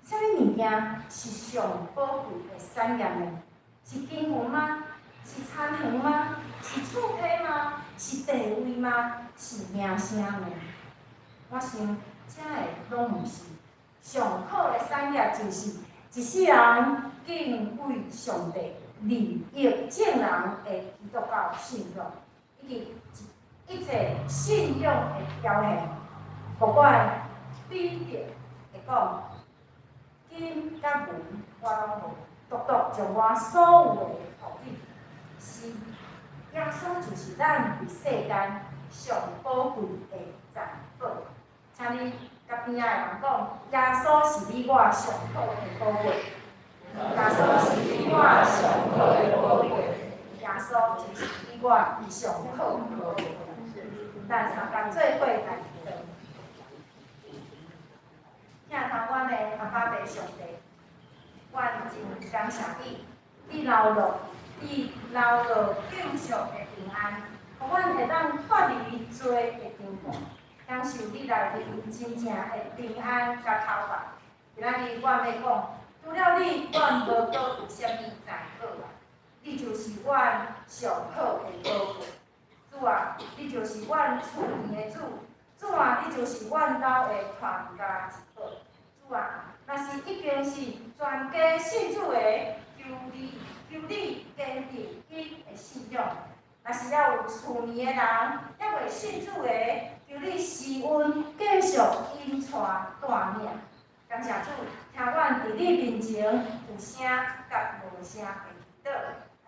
啥物物件是上寶貴的產業呢？是金銀嗎？是田園嗎？是厝皮嗎？是地位嗎？是名聲呢？我想，這个攏毋是。上好的產業就是一世人敬畏上帝、利益眾人的基督教信仰，以及一切信仰的表現。不管彼得會講，金佮銀我攏無，獨獨將我所有的予你。是耶穌就是咱佇世間上寶貴的財寶。請你共邊仔的人講，耶穌是你我上好的寶貝。耶穌是你我上好的寶貝。耶穌就是你我上好的寶貝。咱三工做伙來祈禱。疼疼阮的阿爸父上帝，阮真感謝你，你留落救贖的平安，予阮會當脫離罪的懲罰，享受你內面真正的平安佮頭髮。今仔日阮欲講，除了你，阮無閣有啥物財寶啊！你就是阮上好的寶貝。主啊，你就是阮厝邊的主。主啊，你就是阮兜的傳家之寶。主啊，若是已經是全家信主的，求你堅定𪜶的信仰。若是猶有厝裡的人猶未信主的，求求你施恩，繼續引帶帶領。感謝主，聽阮佇你面前有聲佮無聲的祈禱，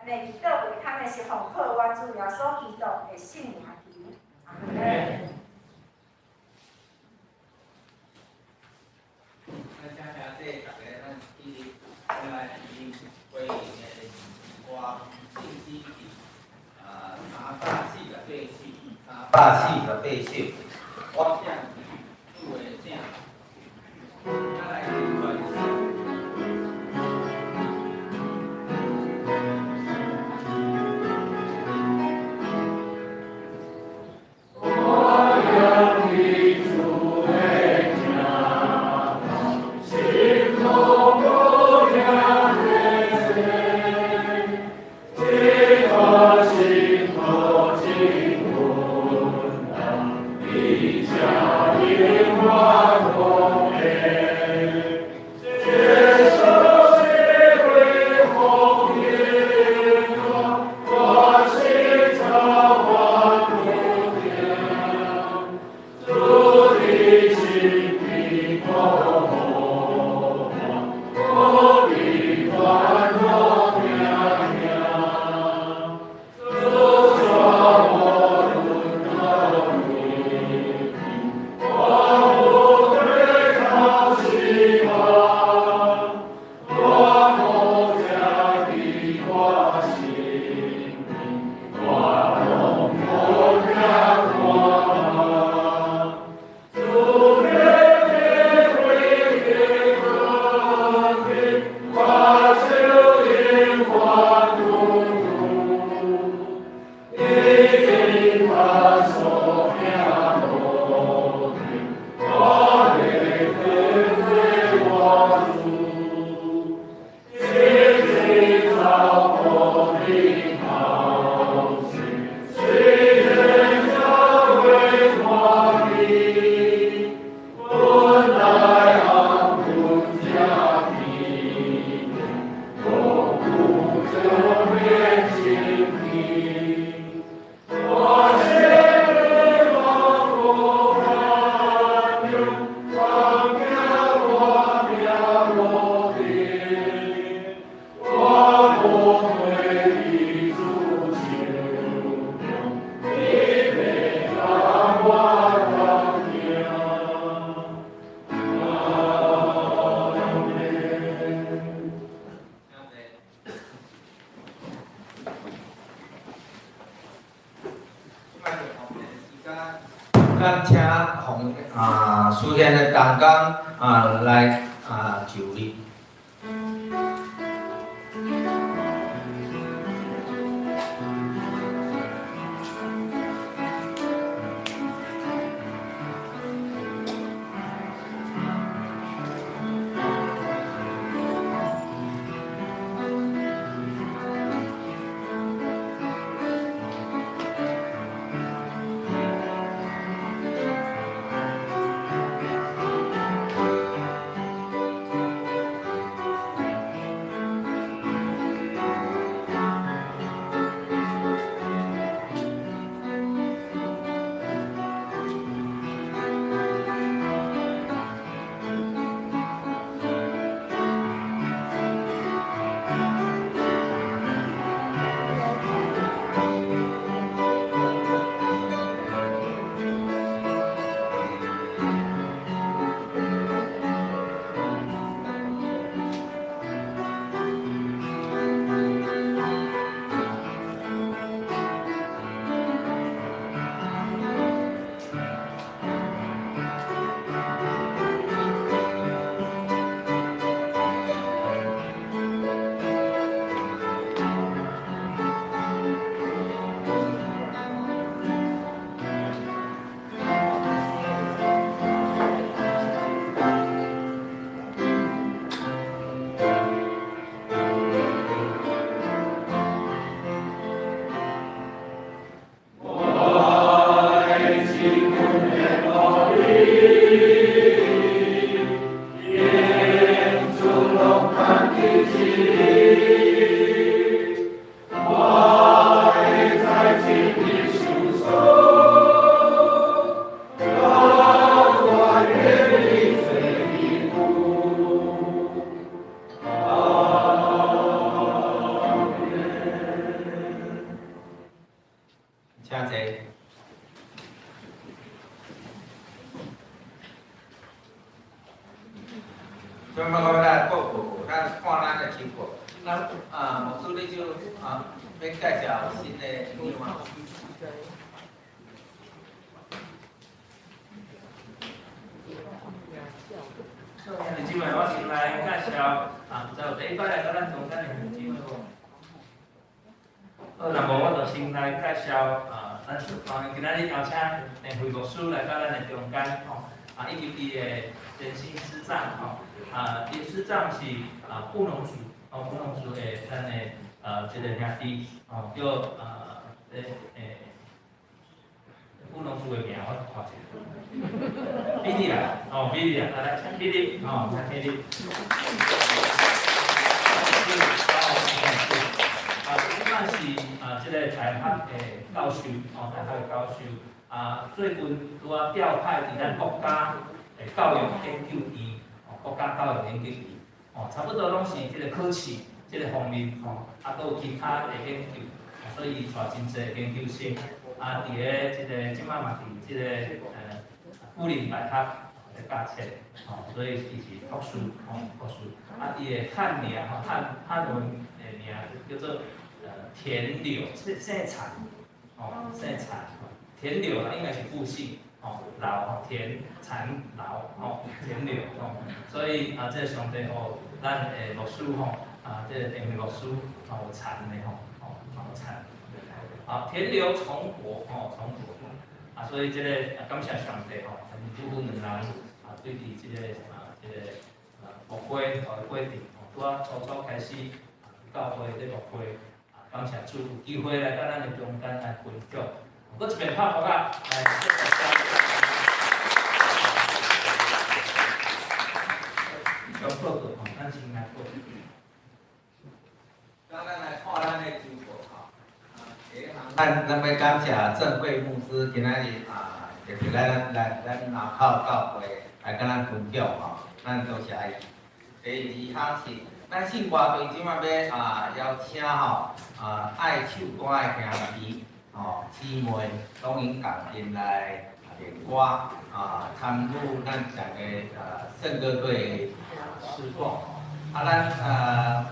按呢祈禱袂空的是奉靠阮主耶穌基督的聖名求。阿門。咱請兄弟逐家咱起立，咱來念回應的歌，聖詩是348首，348首。我請主的聖，咱來傳世。我仰你主的疼，心中无量的慈，这颗心头真温暖，你家永远不变。这首诗为红颜，我心早晚不变。主的心的保护我，我的软弱平安。主说我论到你，我不退靠希望，我无家的我心灵，我拢无惊我。主的智慧的权柄，我手永远不住。已经他所行路径，我会跟随我主。一直走过你头前，虽然这为欢喜，本来暗阮这天，无顾这免情气。我心里无苦难，放下我命无定，我不会的主手中，你袂让我当行。阿门。请坐。这摆是奉献时间，咱請洪書憲的同工來就立。啊，牧師你就啊，欲介紹新的朋友嗎？兄弟姊妹，我先來介紹啊，就第一擺來到咱中間的兄弟姊妹無？好，若無我就先來介紹啊，咱今仔日邀請鄭慧牧師來到咱的中間吼，啊，以及伊的先生師長吼，啊，伊師長是啊布農族，哦，布農族的咱的這個兄弟，哦，叫啊，這布農族的名我看一下，比利啊，哦，比利啊，來，請起立，哦，請起立。啊，這擺是啊，這個大學的教授，哦，大學的教授，啊，最近拄仔調派佇咱國家的教育研究院，哦，國家教育研究院，哦，差不多攏是這個考試這個方面，吼，啊，閣有其他的研究，所以伊帶真濟研究生，啊，佇咧這個這擺嘛佇這個輔林大學咧教冊，吼，所以伊是博士，吼，博士，啊，伊的漢名，吼，漢文的名叫做田柳，姓姓陳，吼，姓陳，田柳應該是復姓，吼，老田陳老，吼，田柳，吼，所以啊，這個上帝予咱的牧師吼，啊，這個鄭慧牧師，吼，有田的吼，吼，有田，啊，田柳重國，吼，重國，啊，所以這個啊，感謝上帝吼，𪜶夫婦兩人啊，對佇這個啊，這個啊，牧會的過程，吼，拄仔初初開始教會咧牧會，啊，感謝主有機會來到咱的中間來分享，閣一遍拍鼓仔，來，謝謝大家。小報告吼，咱先來報。咱來看咱的周報吼，啊，第一項，咱欲感謝鄭慧牧師今仔日啊，特別來咱來咱林口教會來佮咱分享吼，咱多謝伊。第二項是，咱聖歌隊這擺欲啊邀請吼啊愛唱歌的兄弟吼姊妹，攏𪜶仝陣來練歌啊，參與咱整個聖歌隊的事工。啊，咱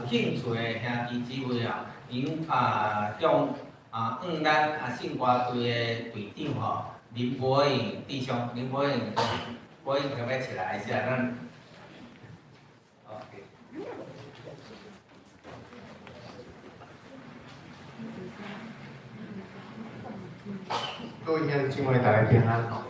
有興趣的兄弟姊妹啊，𪜶啊向啊向咱啊聖歌隊的隊長吼林博穎弟兄，林博穎，博穎可不可以起來一下？咱，OK。各位兄弟姊妹，大家平安吼。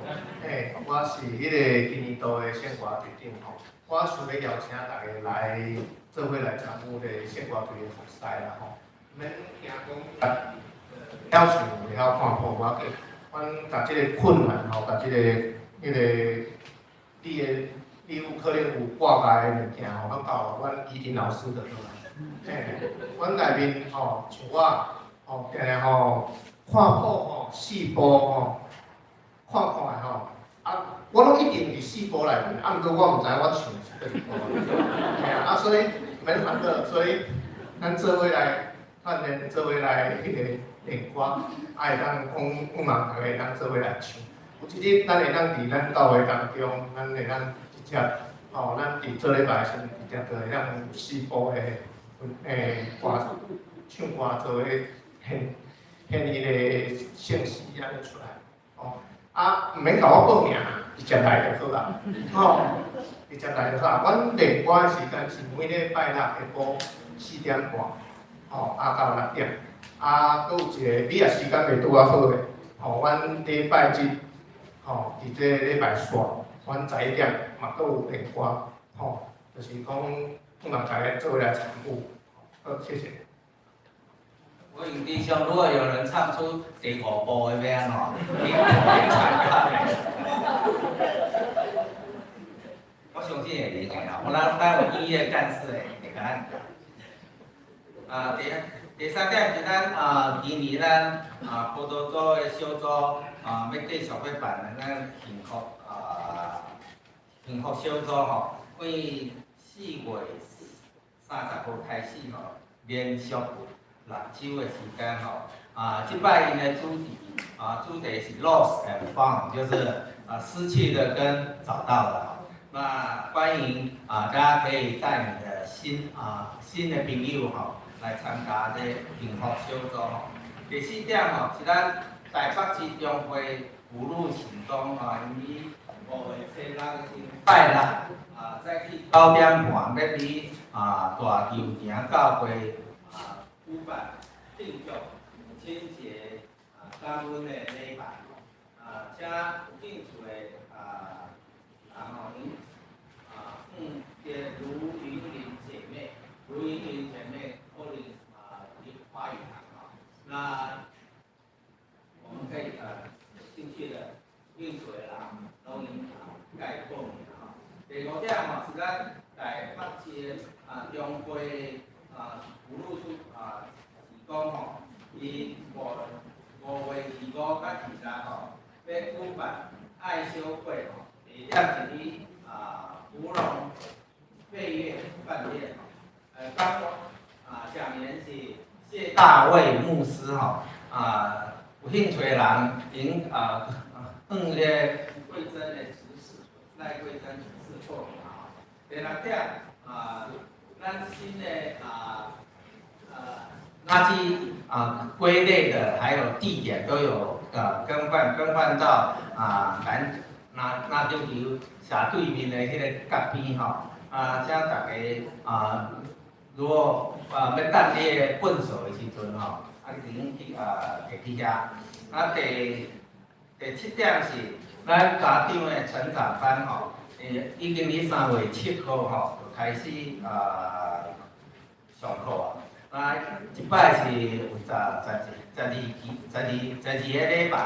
嘿，我是彼個今年度的聖歌隊長吼。我想欲邀請大家來做伙來參與這個聖歌隊的服侍啦吼。免驚講，會曉唱，會曉看譜，無要緊。阮共這個困難吼，共這個彼個你的你有可能有掛礙的物件吼，攏交阮怡婷老師就好啦。嘿，阮內面吼，像我吼，定定吼看譜吼，四步吼，看看的吼，啊，我攏一定佇四步內面，啊，毋過我毋知我唱的是佗一步。嘿啊，啊，所以免煩惱，所以咱做伙來，咱連做伙來彼個練歌，啊，會當講，有望逐个會當做伙來唱。有一日，咱會當佇咱教會當中，咱會當直接，吼，咱佇做禮拜的時陣，直接就會當有四部的，歌唱歌做伙獻獻彼個聖詩按呢出來，吼，啊，毋免共我報名，直接來就好啦，吼，直接來就好。阮練歌的時間是每禮拜六下晡4點半，吼，啊到6點，啊，閣有一個，你若時間袂拄仔好的，吼，阮禮拜日，吼，佇這禮拜四，阮11點嘛閣有練歌，吼，就是講，希望大家做伙來參與，好，謝謝。我用弟兄，如果有人唱出第五步的欲按怎？你唱歌。我相信會靈的啦，我咱有音樂幹事的會共咱。啊，第三點是咱啊，今年咱啊葡萄組的小組啊，欲繼續欲辦咱幸福小組吼，對4月30號開始吼，連續6週的時間吼，啊，這擺𪜶的主題啊，主題是 lost and found，就是啊失去的跟找到的。那歡迎啊，大家可以帶你的新的朋友吼，來來參加這幸福小組吼。第四點吼，是咱台北市中會福祿行動吼，因為5月初六是拜六啊，早起9點半欲佇啊大球場教會啊舉辦慶祝母親節啊感恩的禮拜吼。啊，請有興趣的啊人吼，𪜶啊向這盧雲玲姐妹，盧雲玲姐妹可能啊佇華語堂吼，那我們可以有興趣的、興趣的人，攏用共伊報名吼。第五點吼是咱台北市的啊中會啊福祿書啊是講吼，伊5月25佮26吼，欲舉辦愛修會吼，地點是佇啊福隆貝悅飯店吼，講啊講員是謝大衛牧師吼，啊有興趣的人，𪜶啊向彼個桂珍的執事賴桂珍執事報名吼。第六點啊，咱新的啊垃圾啊歸類的還有地點都有更換到啊咱那就球斜對面的彼个角邊吼，啊，請大家啊，如果啊欲等你的糞掃的時陣吼，啊，你就去啊摕去遐。啊，第七點是咱家長的成長班吼，已經佇3月7號吼就開始啊上課啊。啊，這擺是有十二期、十二個禮拜，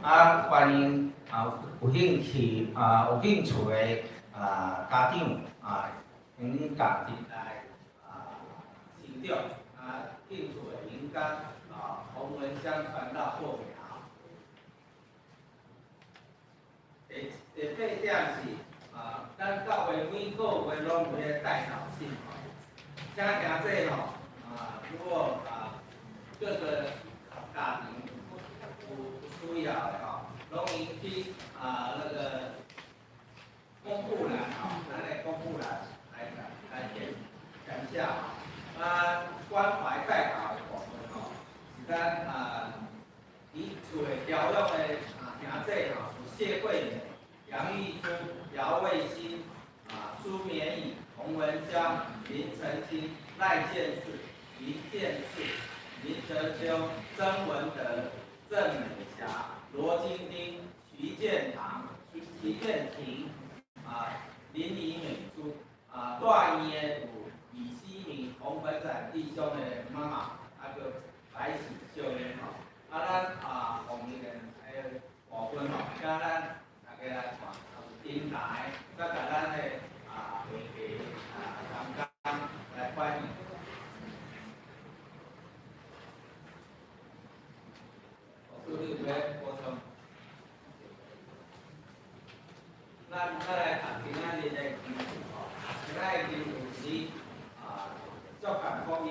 啊，歡迎啊有興趣啊有興趣的啊家長啊，𪜶共齊來啊成長啊，興趣的應該啊洪文香傳道報名。第八點是啊，咱教會每個月攏有彼個代禱信吼，請兄弟吼啊，如果啊各個家庭有需要的吼，攏用去啊那個公布欄吼，咱的公布欄來填寫吼。啊，關懷代禱的部分吼，是咱啊佇厝的調養的啊兄弟吼，有謝惠美、楊玉珠、姚衛新、啊蘇綿宇、洪文香、林澄清、賴建士、林建士、林澤秋、曾文德、鄭美霞、羅金丁、徐建堂、徐建廷、啊林李美珠、啊大院的有李希明、洪本展弟兄的媽媽，啊叫白喜秀英吼，啊咱啊後面的部分吼，請咱大家來看，有平台，再共咱的啊會計啊同工來反映。我你有欲補充？咱來讀今仔日的經文吼，今仔日經文是啊，約翰福音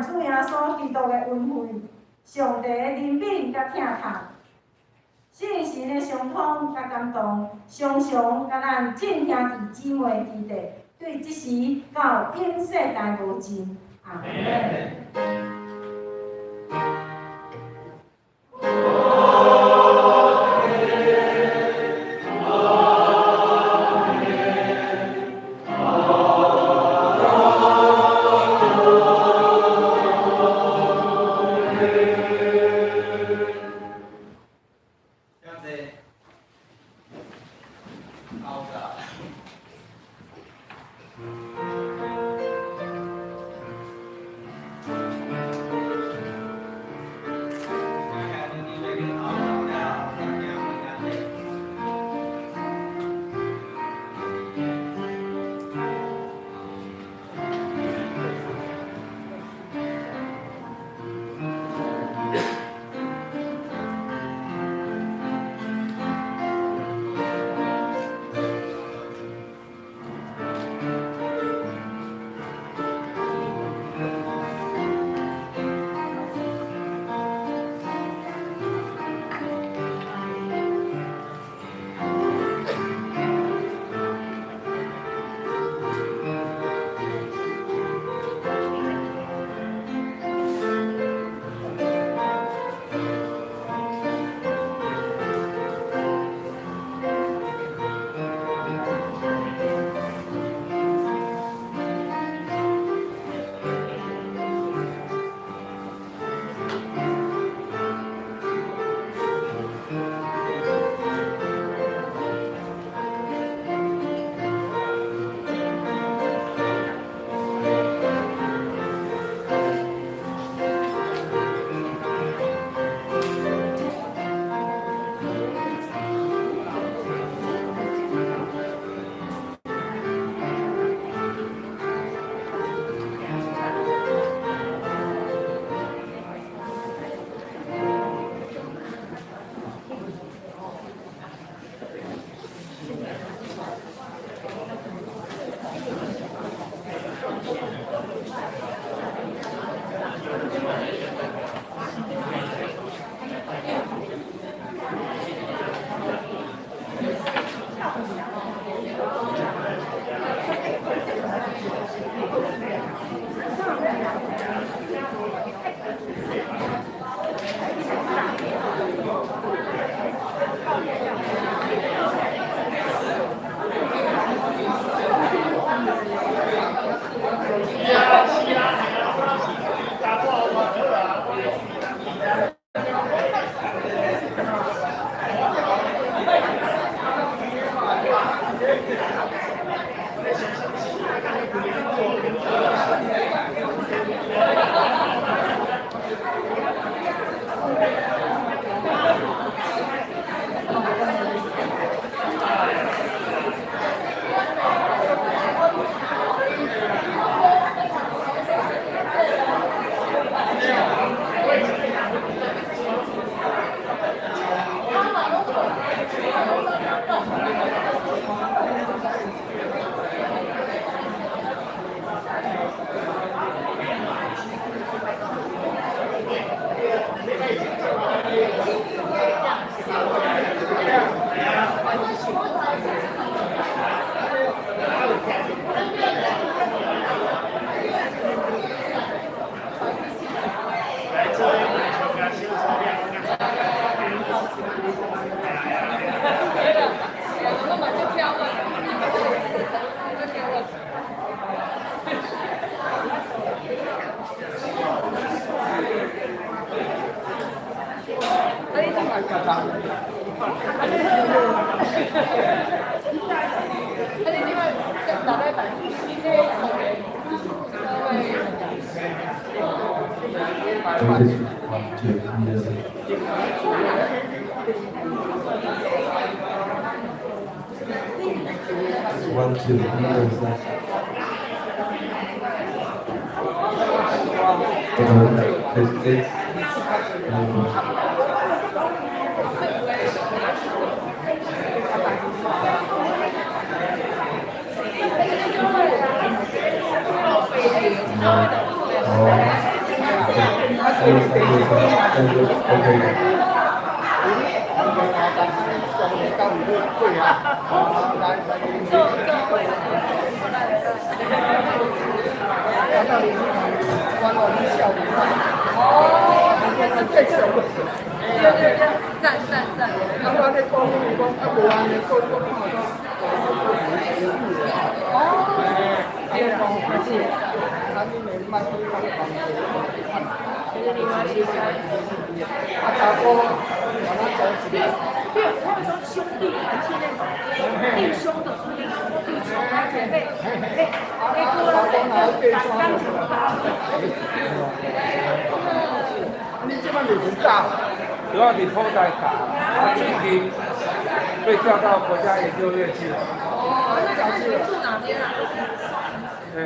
主耶穌基督的恩惠、上帝的憐憫佮疼痛、聖神的相通佮感動，常常佮咱眾兄弟姊妹佇咧，對這時到永世代無盡。阿門。 One, two, 一二三。Test, test. 哦。一二三，一二三，這樣就 OK 了。對，他們說兄弟團契那種，弟兄的弟兄弟兄姐妹，哎，哎，哥，剛剛你這擺袂教，主要佇普大教，啊，最近被調到國家研究院去了。哦，那你們住哪邊啊？欸。